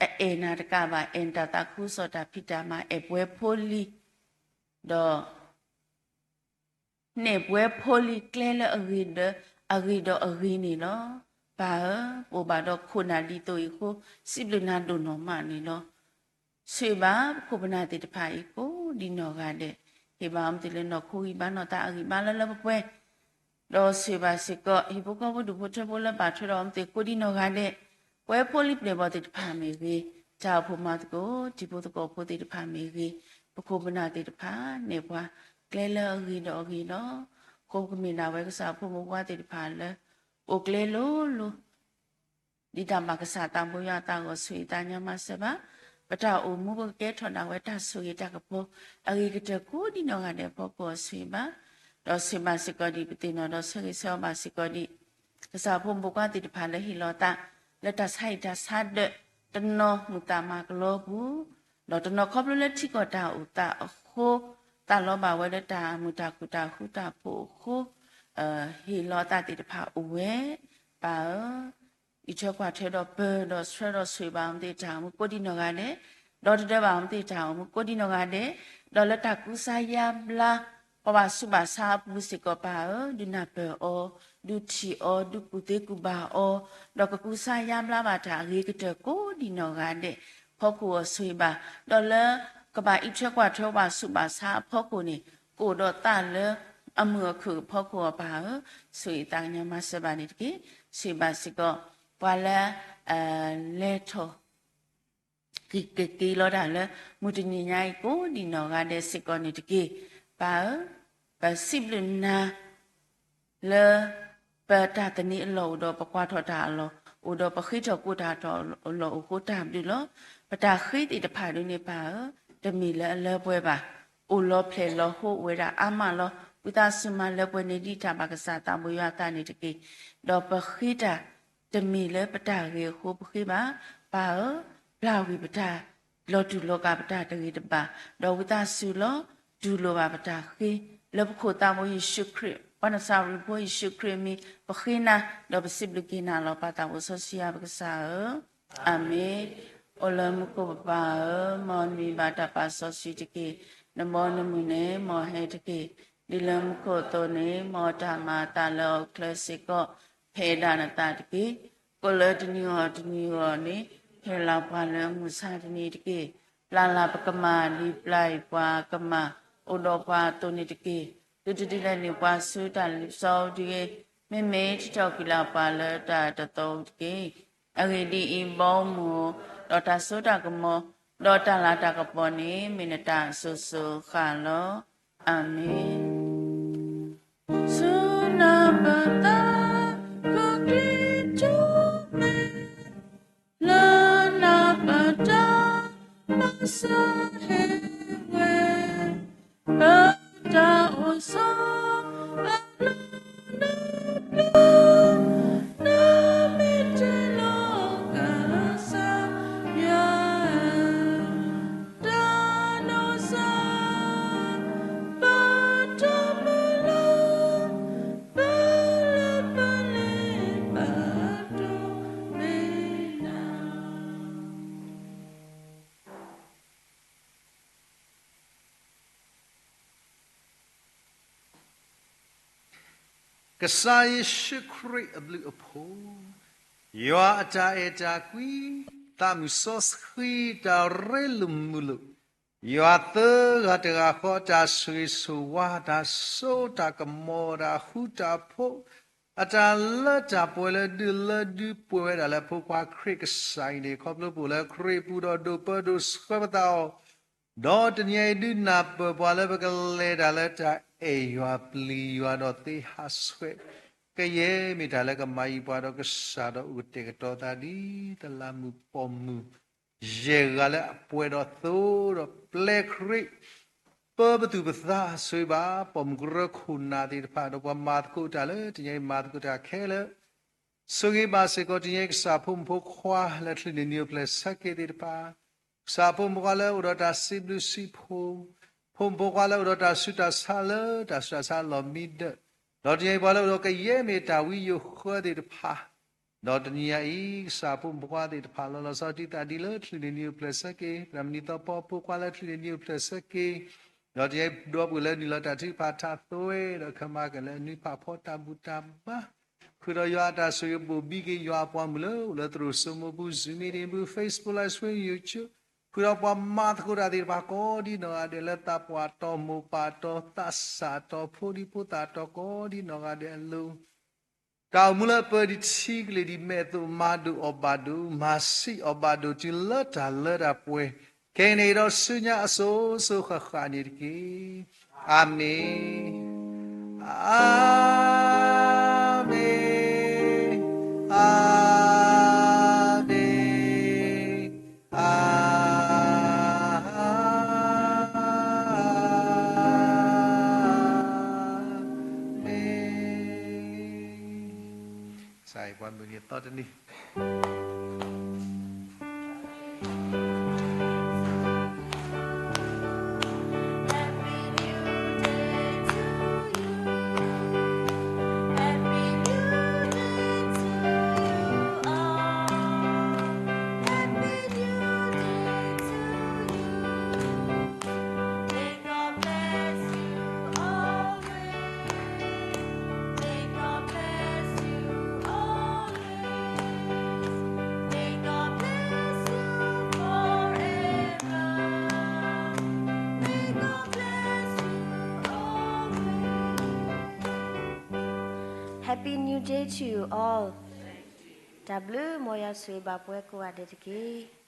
အအဲၣ်နၤတကးဘၣ်, အဲၣ်နတၢ်သးခုကစီၣ်တၢ်ဖံးတၢ်မၤ, အဲၣ်ပှဲၤဖိလံၤ, ဒီး နဲၣ်ပှဲၤဖိလံၤကျဲလၢအဂ့ၤဒီးအဂ့ၤန့ၣ်လီၤ. ပၢ်ဧၢ, ပအိၣ်ဘၣ်ဒီးခိၣ်နၢ်ဒ်သိးအံၤအဃိ, စံးဘျုးနၤဒိၣ်နီၢ်မးန့ၣ်လီၤ. ဆိၣ်ဂ့ၤဘၣ်ပခိၣ်ပနၢ်သ့ၣ်တဖၣ်အံၤကိးဒံးနီၢ်ဂၤဒဲး, ဟ့ၣ်ဘၣ်အီၤမ့ၢ်သ့ၣ်လၢနီၢ်ခိဂံၢ်ဘါနီၢ်သးအဂံၢ်ဘါလၢလၢပှဲၤပှဲၤ, ဒီးဆိၣ်ဂ့ၤဘၣ်စ့ၢ်ကီး ဟံၣ်ဖိဃီဖိဒူၣ်ဖိထၢဖိလၢဘၣ်ထွဲဒီးအီၤမ့ၢ်သ့ၣ်ကိးဒံးနီၢ်ဂၤဒဲး, ပှဲၤဖိလံၤပျဲၢ်ဘီၣ်သ့ၣ်တဖၣ်မ့ၢ်ဂ့ၤ, တၢ်အိၣ်ဖှိၣ်မၤသကိး တံၤဖိသကိးဖိသ့ၣ်တဖၣ်မ့ၢ်ဂ့ၤ, ပခိၣ်ပနၢ်သ့ၣ်တဖၣ် နဲၣ်ပှၤကျဲလၢအဂ့ၤဒီးအဂ့ၤလီၤ. အဃိပကမ့ၢ်ဒၣ်ဝဲကစၢ်ဖိမုၣ်ဖိခွါသ့ၣ်တဖၣ်လၢ အိၣ်ကျဲလိၤလိၤ ဒ်တၢ်ဘၣ်ကစၢ်သးဘိယွၤအသးအဂီၢ် ဆိၣ်ဂ့ၤသးကညီၤမၤစၢၤဘၣ်. ပတၢ်အိၣ်မူပကကဲထီၣ်ဒၣ်ဝဲတၢ်ဆိၣ်ဂ့ၤတၢ်ကပီၤ အဂ့ၤကတၢၢ်ကိးဒံးနီၢ်ဂၤဒဲးအဖီခိၣ်အဆိၣ်ဂ့ၤဘၣ်, ဒီးဆိၣ်ဂ့ၤဘၣ်စ့ၢ်ကီးဒံး ပသ့ၣ်နီၣ်ဒီးဆၢဂ့ၤဆၢဝါဘၣ်စ့ၢ်ကီးဒံး ကစၢ်ဖိမုၣ်ဖိခွါသ့ၣ်တဖၣ်လၢဟ့ၣ်လီၤသး လၢတၢ်ဆါဟံၣ်တၢ်ဆါဒၢး တနီၤမုၢ်သးမၤကလီပူၤ, ဒီးတနီၤခီဖျိလၢထံကီၢ်တၢ်အိၣ်သးအဃိ သးလီဘၣ်ဝဲလၢတၢ်မုာ်တၢ်ခုၣ်တၢ်ဃူတၢ်ဖိးအဃိ ဟ့ၣ်လီၤသးသ့ၣ်တဖၣ်အိၣ်ဝဲ, ပၢ်ဧၢ, အံးထွဲကွၢ်ထွဲဒီးပၢၤဒီးဆှၢဒီးဆိၣ်ဂ့ၤဘၣ်အီၤမ့ၢ်သ့ၣ်တၢ်အိၣ်မူကိးဒံးနီၢ်ဂၤဒဲး, ဒီသဒၢဘၣ်အီၤမ့ၢ်သ့ၣ်တၢ်အိၣ်မူကိးဒံးနီၢ်ဂၤဒဲး, ဒီးလၢတၢ်ကူစါယါဘျါ ပှၤဘၣ်ဆူးဘၣ်ဆါအပူၤစ့ၢ်ကီးပၢ်ဧၢ, ဒုးနၢ်ပၢၢ်အီၤ, ဒုးထံၣ်အီၤ, ဒုးကူၣ်သ့ကူၣ်ဘၣ်အီၤ, ဒီးကကူစါယါဘျါဘၣ်တၢ်အဂ့ၤကတၢၢ်ကိးဒံးနီၢ်ဂၤဒဲး ဖီခိၣ်အီၤဆိၣ်ဂ့ၤဘၣ်, ဒီးလၢကဘၣ်အံးထွဲကွၢ်ထွဲဘၣ်ဆူးဘၣ်ဆါအဖီခိၣ်န့ၣ် ကအိၣ်ဒီးသးလၢအမုာ်အခုၣ်အဖီခိၣ်အီၤပၢ်ဧၢ, ဆိၣ်ဂ့ၤသးကညီၤမၤစၢၤဘၣ်န့ၣ်တက့ၢ်. ဆိၣ်ဂ့ၤဘၣ်စ့ၢ်ကီး ပှၤလၢ လဲၤထီၣ် က့ၤက့ၤက့ၤလီၤတၢ်လၢ မုၢ်တနံၤညါအံၤကိးဒံးနီၢ်ဂၤဒဲးစ့ၢ်ကီးန့ၣ်တက့ၢ်. ပၢ်ဧၢ, ပစံးဘျုးနၤ လၢ ပတၢ်သန့ၤအလီၢ်အိၣ်ဒီး ပကွၢ်ထီၣ်တၢ်အလီၢ်အိၣ်ဒီး ပဃ့ထီၣ်ကိးတၢ်ထီၣ်အလီၢ်အိၣ်အဃိတၢ်ဘျုးလီၤ. ပတၢ်ဃ့သ့ၣ်တဖၣ်ဒ်န့ၣ်ပၢ်ဧၢ, တမ့ၢ်လၢအလၢပှဲၤဘၣ်, အိၣ်လီၤဖျဲၣ်လီၤဟိအိၣ်ဝဲဒၣ်အါမးလီၤ. ဝံသးစူၤမၤလၢပှဲၤန့ၢ်ဒံးတၢ်ဘၣ်ကစၢ်သးဘိယွၤအသးန့ၣ်တက့ၢ်. ဒီးပဃ့တၢ် တမ့ၢ်လၢပတၢ်ဂ့ၤအဃိပဃ့ဘၣ်, ပၢ်ဧၢ, ပျၢ်ဝံၤပတၢ် လီၤတူာ်လီၤကာ်ပတၢ်တဂ့ၤတဘၣ်, ဒီးဝံသးစူၤလီၤ တူၢ်လိာ်ဘၣ်ပတၢ်ဃ့, လၢပခိၣ်သးဘိယ့ၣ်ၡူးခရံာ် ပှၤနၤစၤရ့းဖိယ့ၣ်ၡူးခရံာ်အမံၤ ပဃ့နၤ, ဒီးပစံးဘျုးက့ၤနၤလီၤ. ပၢ်သးဘိစီဆှံယွၤပကစၢ်ဧၢ, အၤမ့ၣ်. အိၣ်လၢမူခိၣ်ပပၢ်ဧၢ, မ်နမံၤဘၣ်တၢ်ပာ်စီဆှံတက့ၢ်. နဘီနမုၢ်န့ၣ် မ်အဟဲတက့ၢ်. ဒ်လၢမူခိၣ်အသိးန့ၣ် မ်တၢ်မၤအသးလၢဟီၣ်ခိၣ်ချၢစ့ၢ်ကီး ဖဲးဒၣ်နသးတက့ၢ်. ကိၣ်လၢတနံၤအဂီၢ်တနံၤအဂီၢ်န့ၣ် ဟ့ၣ်လီၤပှၤလၢမုၢ်ဆါတနံၤတက့ၢ်. ပျၢ်လၢ်ပကမၣ်ဒ်ပျၢ်အီၤပှၤကမၣ် အိၣ်ဒီးပှၤအသိးန့ၣ်တက့ၢ်. သုတဒုးလဲၤန့ၢ်ပှၤဆူတၢ်လ့ပစီအပူၤတဂ့ၤ. မ့မ့ၢ်ထုးထီၣ်ကွံာ်လၢ်ပှၤလၢတၢ်တသီအပူၤတက့ၢ်. အဂ့ၢ်ဒ်အံၤ, ဘီမုၢ်ဧိၤ, ဒီးတၢ်စိတၢ်ကမီၤ, ဒီးတၢ်လၤတၢ်ကပီၤန့ၣ် မ့ၢ်နတၢ်အစိၤစိၤအဃၣ်လီၤ. အၤမ့ၣ်. ဆူနၢ်ပၢၢ်သး ကကျံကၠိမဲ လၢနၢ်ပၢၢ်တၢ် ဘၣ်ဆၢဟ့ၣ်ဝဲ ပတၢ်အိၣ်ဆီ အလီၢ်လၢပျၢၤ နမ့ၢ်တ့လီၤကစၢ်ယွၤဧၢ, တၢ်ဒိးစၢ် ပတၢ်မုၢ်လၢ် ပလၢပလ့ပာ်ဒိၣ်မ့ၢ်နၤ ကစၢ်ယ့ၣ်ၡူးခရံာ်အဘျုးအဖှိၣ်, ယွၤအတၢ်အဲၣ်တၢ်ကွံ, သးမုၢ်စီဆှံတၢ်ရ့လိာ်မုာ်လိာ်, ယွၤသၢဂၤတဂၤဃီအတၢ်ဆိၣ်ဂ့ၤဆိၣ်ဝါ, တၢ်စိတၢ်ကမီၤ, တၢ်ဃူတၢ်ဖိး, အတၢ်လၢတၢ်ပှဲၤလၢဒုးလၢဒုးပှဲၤဝဲဒၣ်လၢဖိခွါခရံာ်ကစၢ်အံၤန့ၣ်, ခီဖျိပအိၣ်လၢခရံာ်အပူၤဒီးဒိးပၢဒိးဆှၢပသးအီၤ, ဒီးတနံၤအံၤဒုးနၢ်ပၢၢ်ပှၤလၢပကလဲၤတၢ်လၢတၢ်အဲၣ်ယွၤပျံၤယွၤဒီးသ့ဟးဆှဲး, ကယဲၢ်မ့ၢ်တၢ်လၢကမၤအံၤပှၤဒီးကစၢ်ဒီးအိၣ်ကတဲာ်ကတီၤသးဒ် တလးမုၣ်ပိာ်မုၣ် ယဲၢ်ဂၤလၢအပှဲၤဒီးသိဒီးပျဲခရံာ် ပၢပသူၣ်ပသးဆိၣ်ဂ့ၤဘၣ် ပိာ်မုၣ်ကရၢခိၣ်နၢ်သ့ၣ်တဖၣ် ဒီးပှၤမၤသကိးတၢ်လၢတနံၤအံၤမၤသကိးတၢ်ခဲလၢာ်, ဆိၣ်ဂ့ၤဘၣ်စ့ၢ်ကီးတနံၤအံၤကစၢ်ဖိမုၣ်ဖိခွါလၢချုးန့ၢ်နံၣ်အိၣ်ဖျဲၣ်ဆၢက့ၤသ့ၣ်တဖၣ်, ကစၢ်ဖိမုၣ်ဖိခွါလၢအိၣ်ဒီးတၢ်စံးဘျုးစံးဖှိၣ် ဖိမုၣ်ဖိခွါလၢအိၣ်ဒီးတၢ်ဆူးတၢ်ဆါလၢတၢ်ဆူးတၢ်ဆါလီၢ်မံဒၢး, ဒီးတနံၤအံၤပှၤလၢအိၣ်ဒီးကယဲၢ်မ့ၢ်တၢ်ဝံယိၤဃၢသ့ၣ်တဖၣ်, ဒီးတနံၤအံၤ ကစၢ်ဖိမုၣ်ဖိခွါသ့ၣ်တဖၣ် လီၤလီၤဆီဆီဒ်သိးလၢချုးန့ၢ်နံၤအိၣ်ဖျဲၣ်ဆၢက့ၤ, သရၣ်မုၣ်နံၤသီဖီဖိခွါလၢချုးန့ၢ်နံၤအိၣ်ဖျဲၣ်ဆၢက့ၤ, ဒီးတနံၤအံၤဒီပုၢ်ဝဲၢ်လၢနုာ်လီၤတၢ်ထုကဖၣ်ထးသိဝဲ ဒီးကမၤကလဲၣ်နွံဖးဖီတၢ်ဘူၣ်တၢ်ဘါ ဃုာ်ဒီးယွၤအတၢ်ဆိၣ်ဂ့ၤဘိၣ်ဘံက့ၤယွၤအပှၤမုၣ်လၢအိၣ်လၢသရိာ်စိမိၢ်ပူၤ Zoom meeting ပူၤ Facebook Live Stream YouTube, ဃုာ်ဒီးပှၤမၤသကိးတၢ်သ့ၣ်တဖၣ်ကိးဒ်နီၢ်ဂၤဒဲးလၢသးပှၢ်တီၢ်မိၢ်ပၢ်တီၢ်သးစၢ်တီၢ်ဖိဒံဖိသၣ်တီၢ်ကိးဒ်နီၢ်ဂၤဒဲးအလိၤ တၢ်အိၣ်မူလၢအပၢၤဒံးထံကလ့ၢ်ဒံးမဲာ်သိးမၤဒိၣ်အီၣ်ဘၣ်ဒိး မၤဆံးအီၣ်ဘၣ်ဒိးတုၤလၢတၢ်လၢတၢ်ပှဲၤ ခဲအံၤန့ၣ်ဒီးဆူညါအစိၤစိၤဃၣ်ဃၣ်န့ၣ်တက့ၢ်. အၤမ့ၣ်, အၤမ့ၣ်, အၤမ့ၣ်, အၤ မ့ၢ် ကစၢ်ယွၤပှၤမုၢ်နံၤသီတနံၤHappy New Day to you all. တၢ်ဘျုးမ်ယွၤဆိၣ်ဂ့ၤဘၣ်ပှၤကိးဂၤဒဲးတက့ၢ်.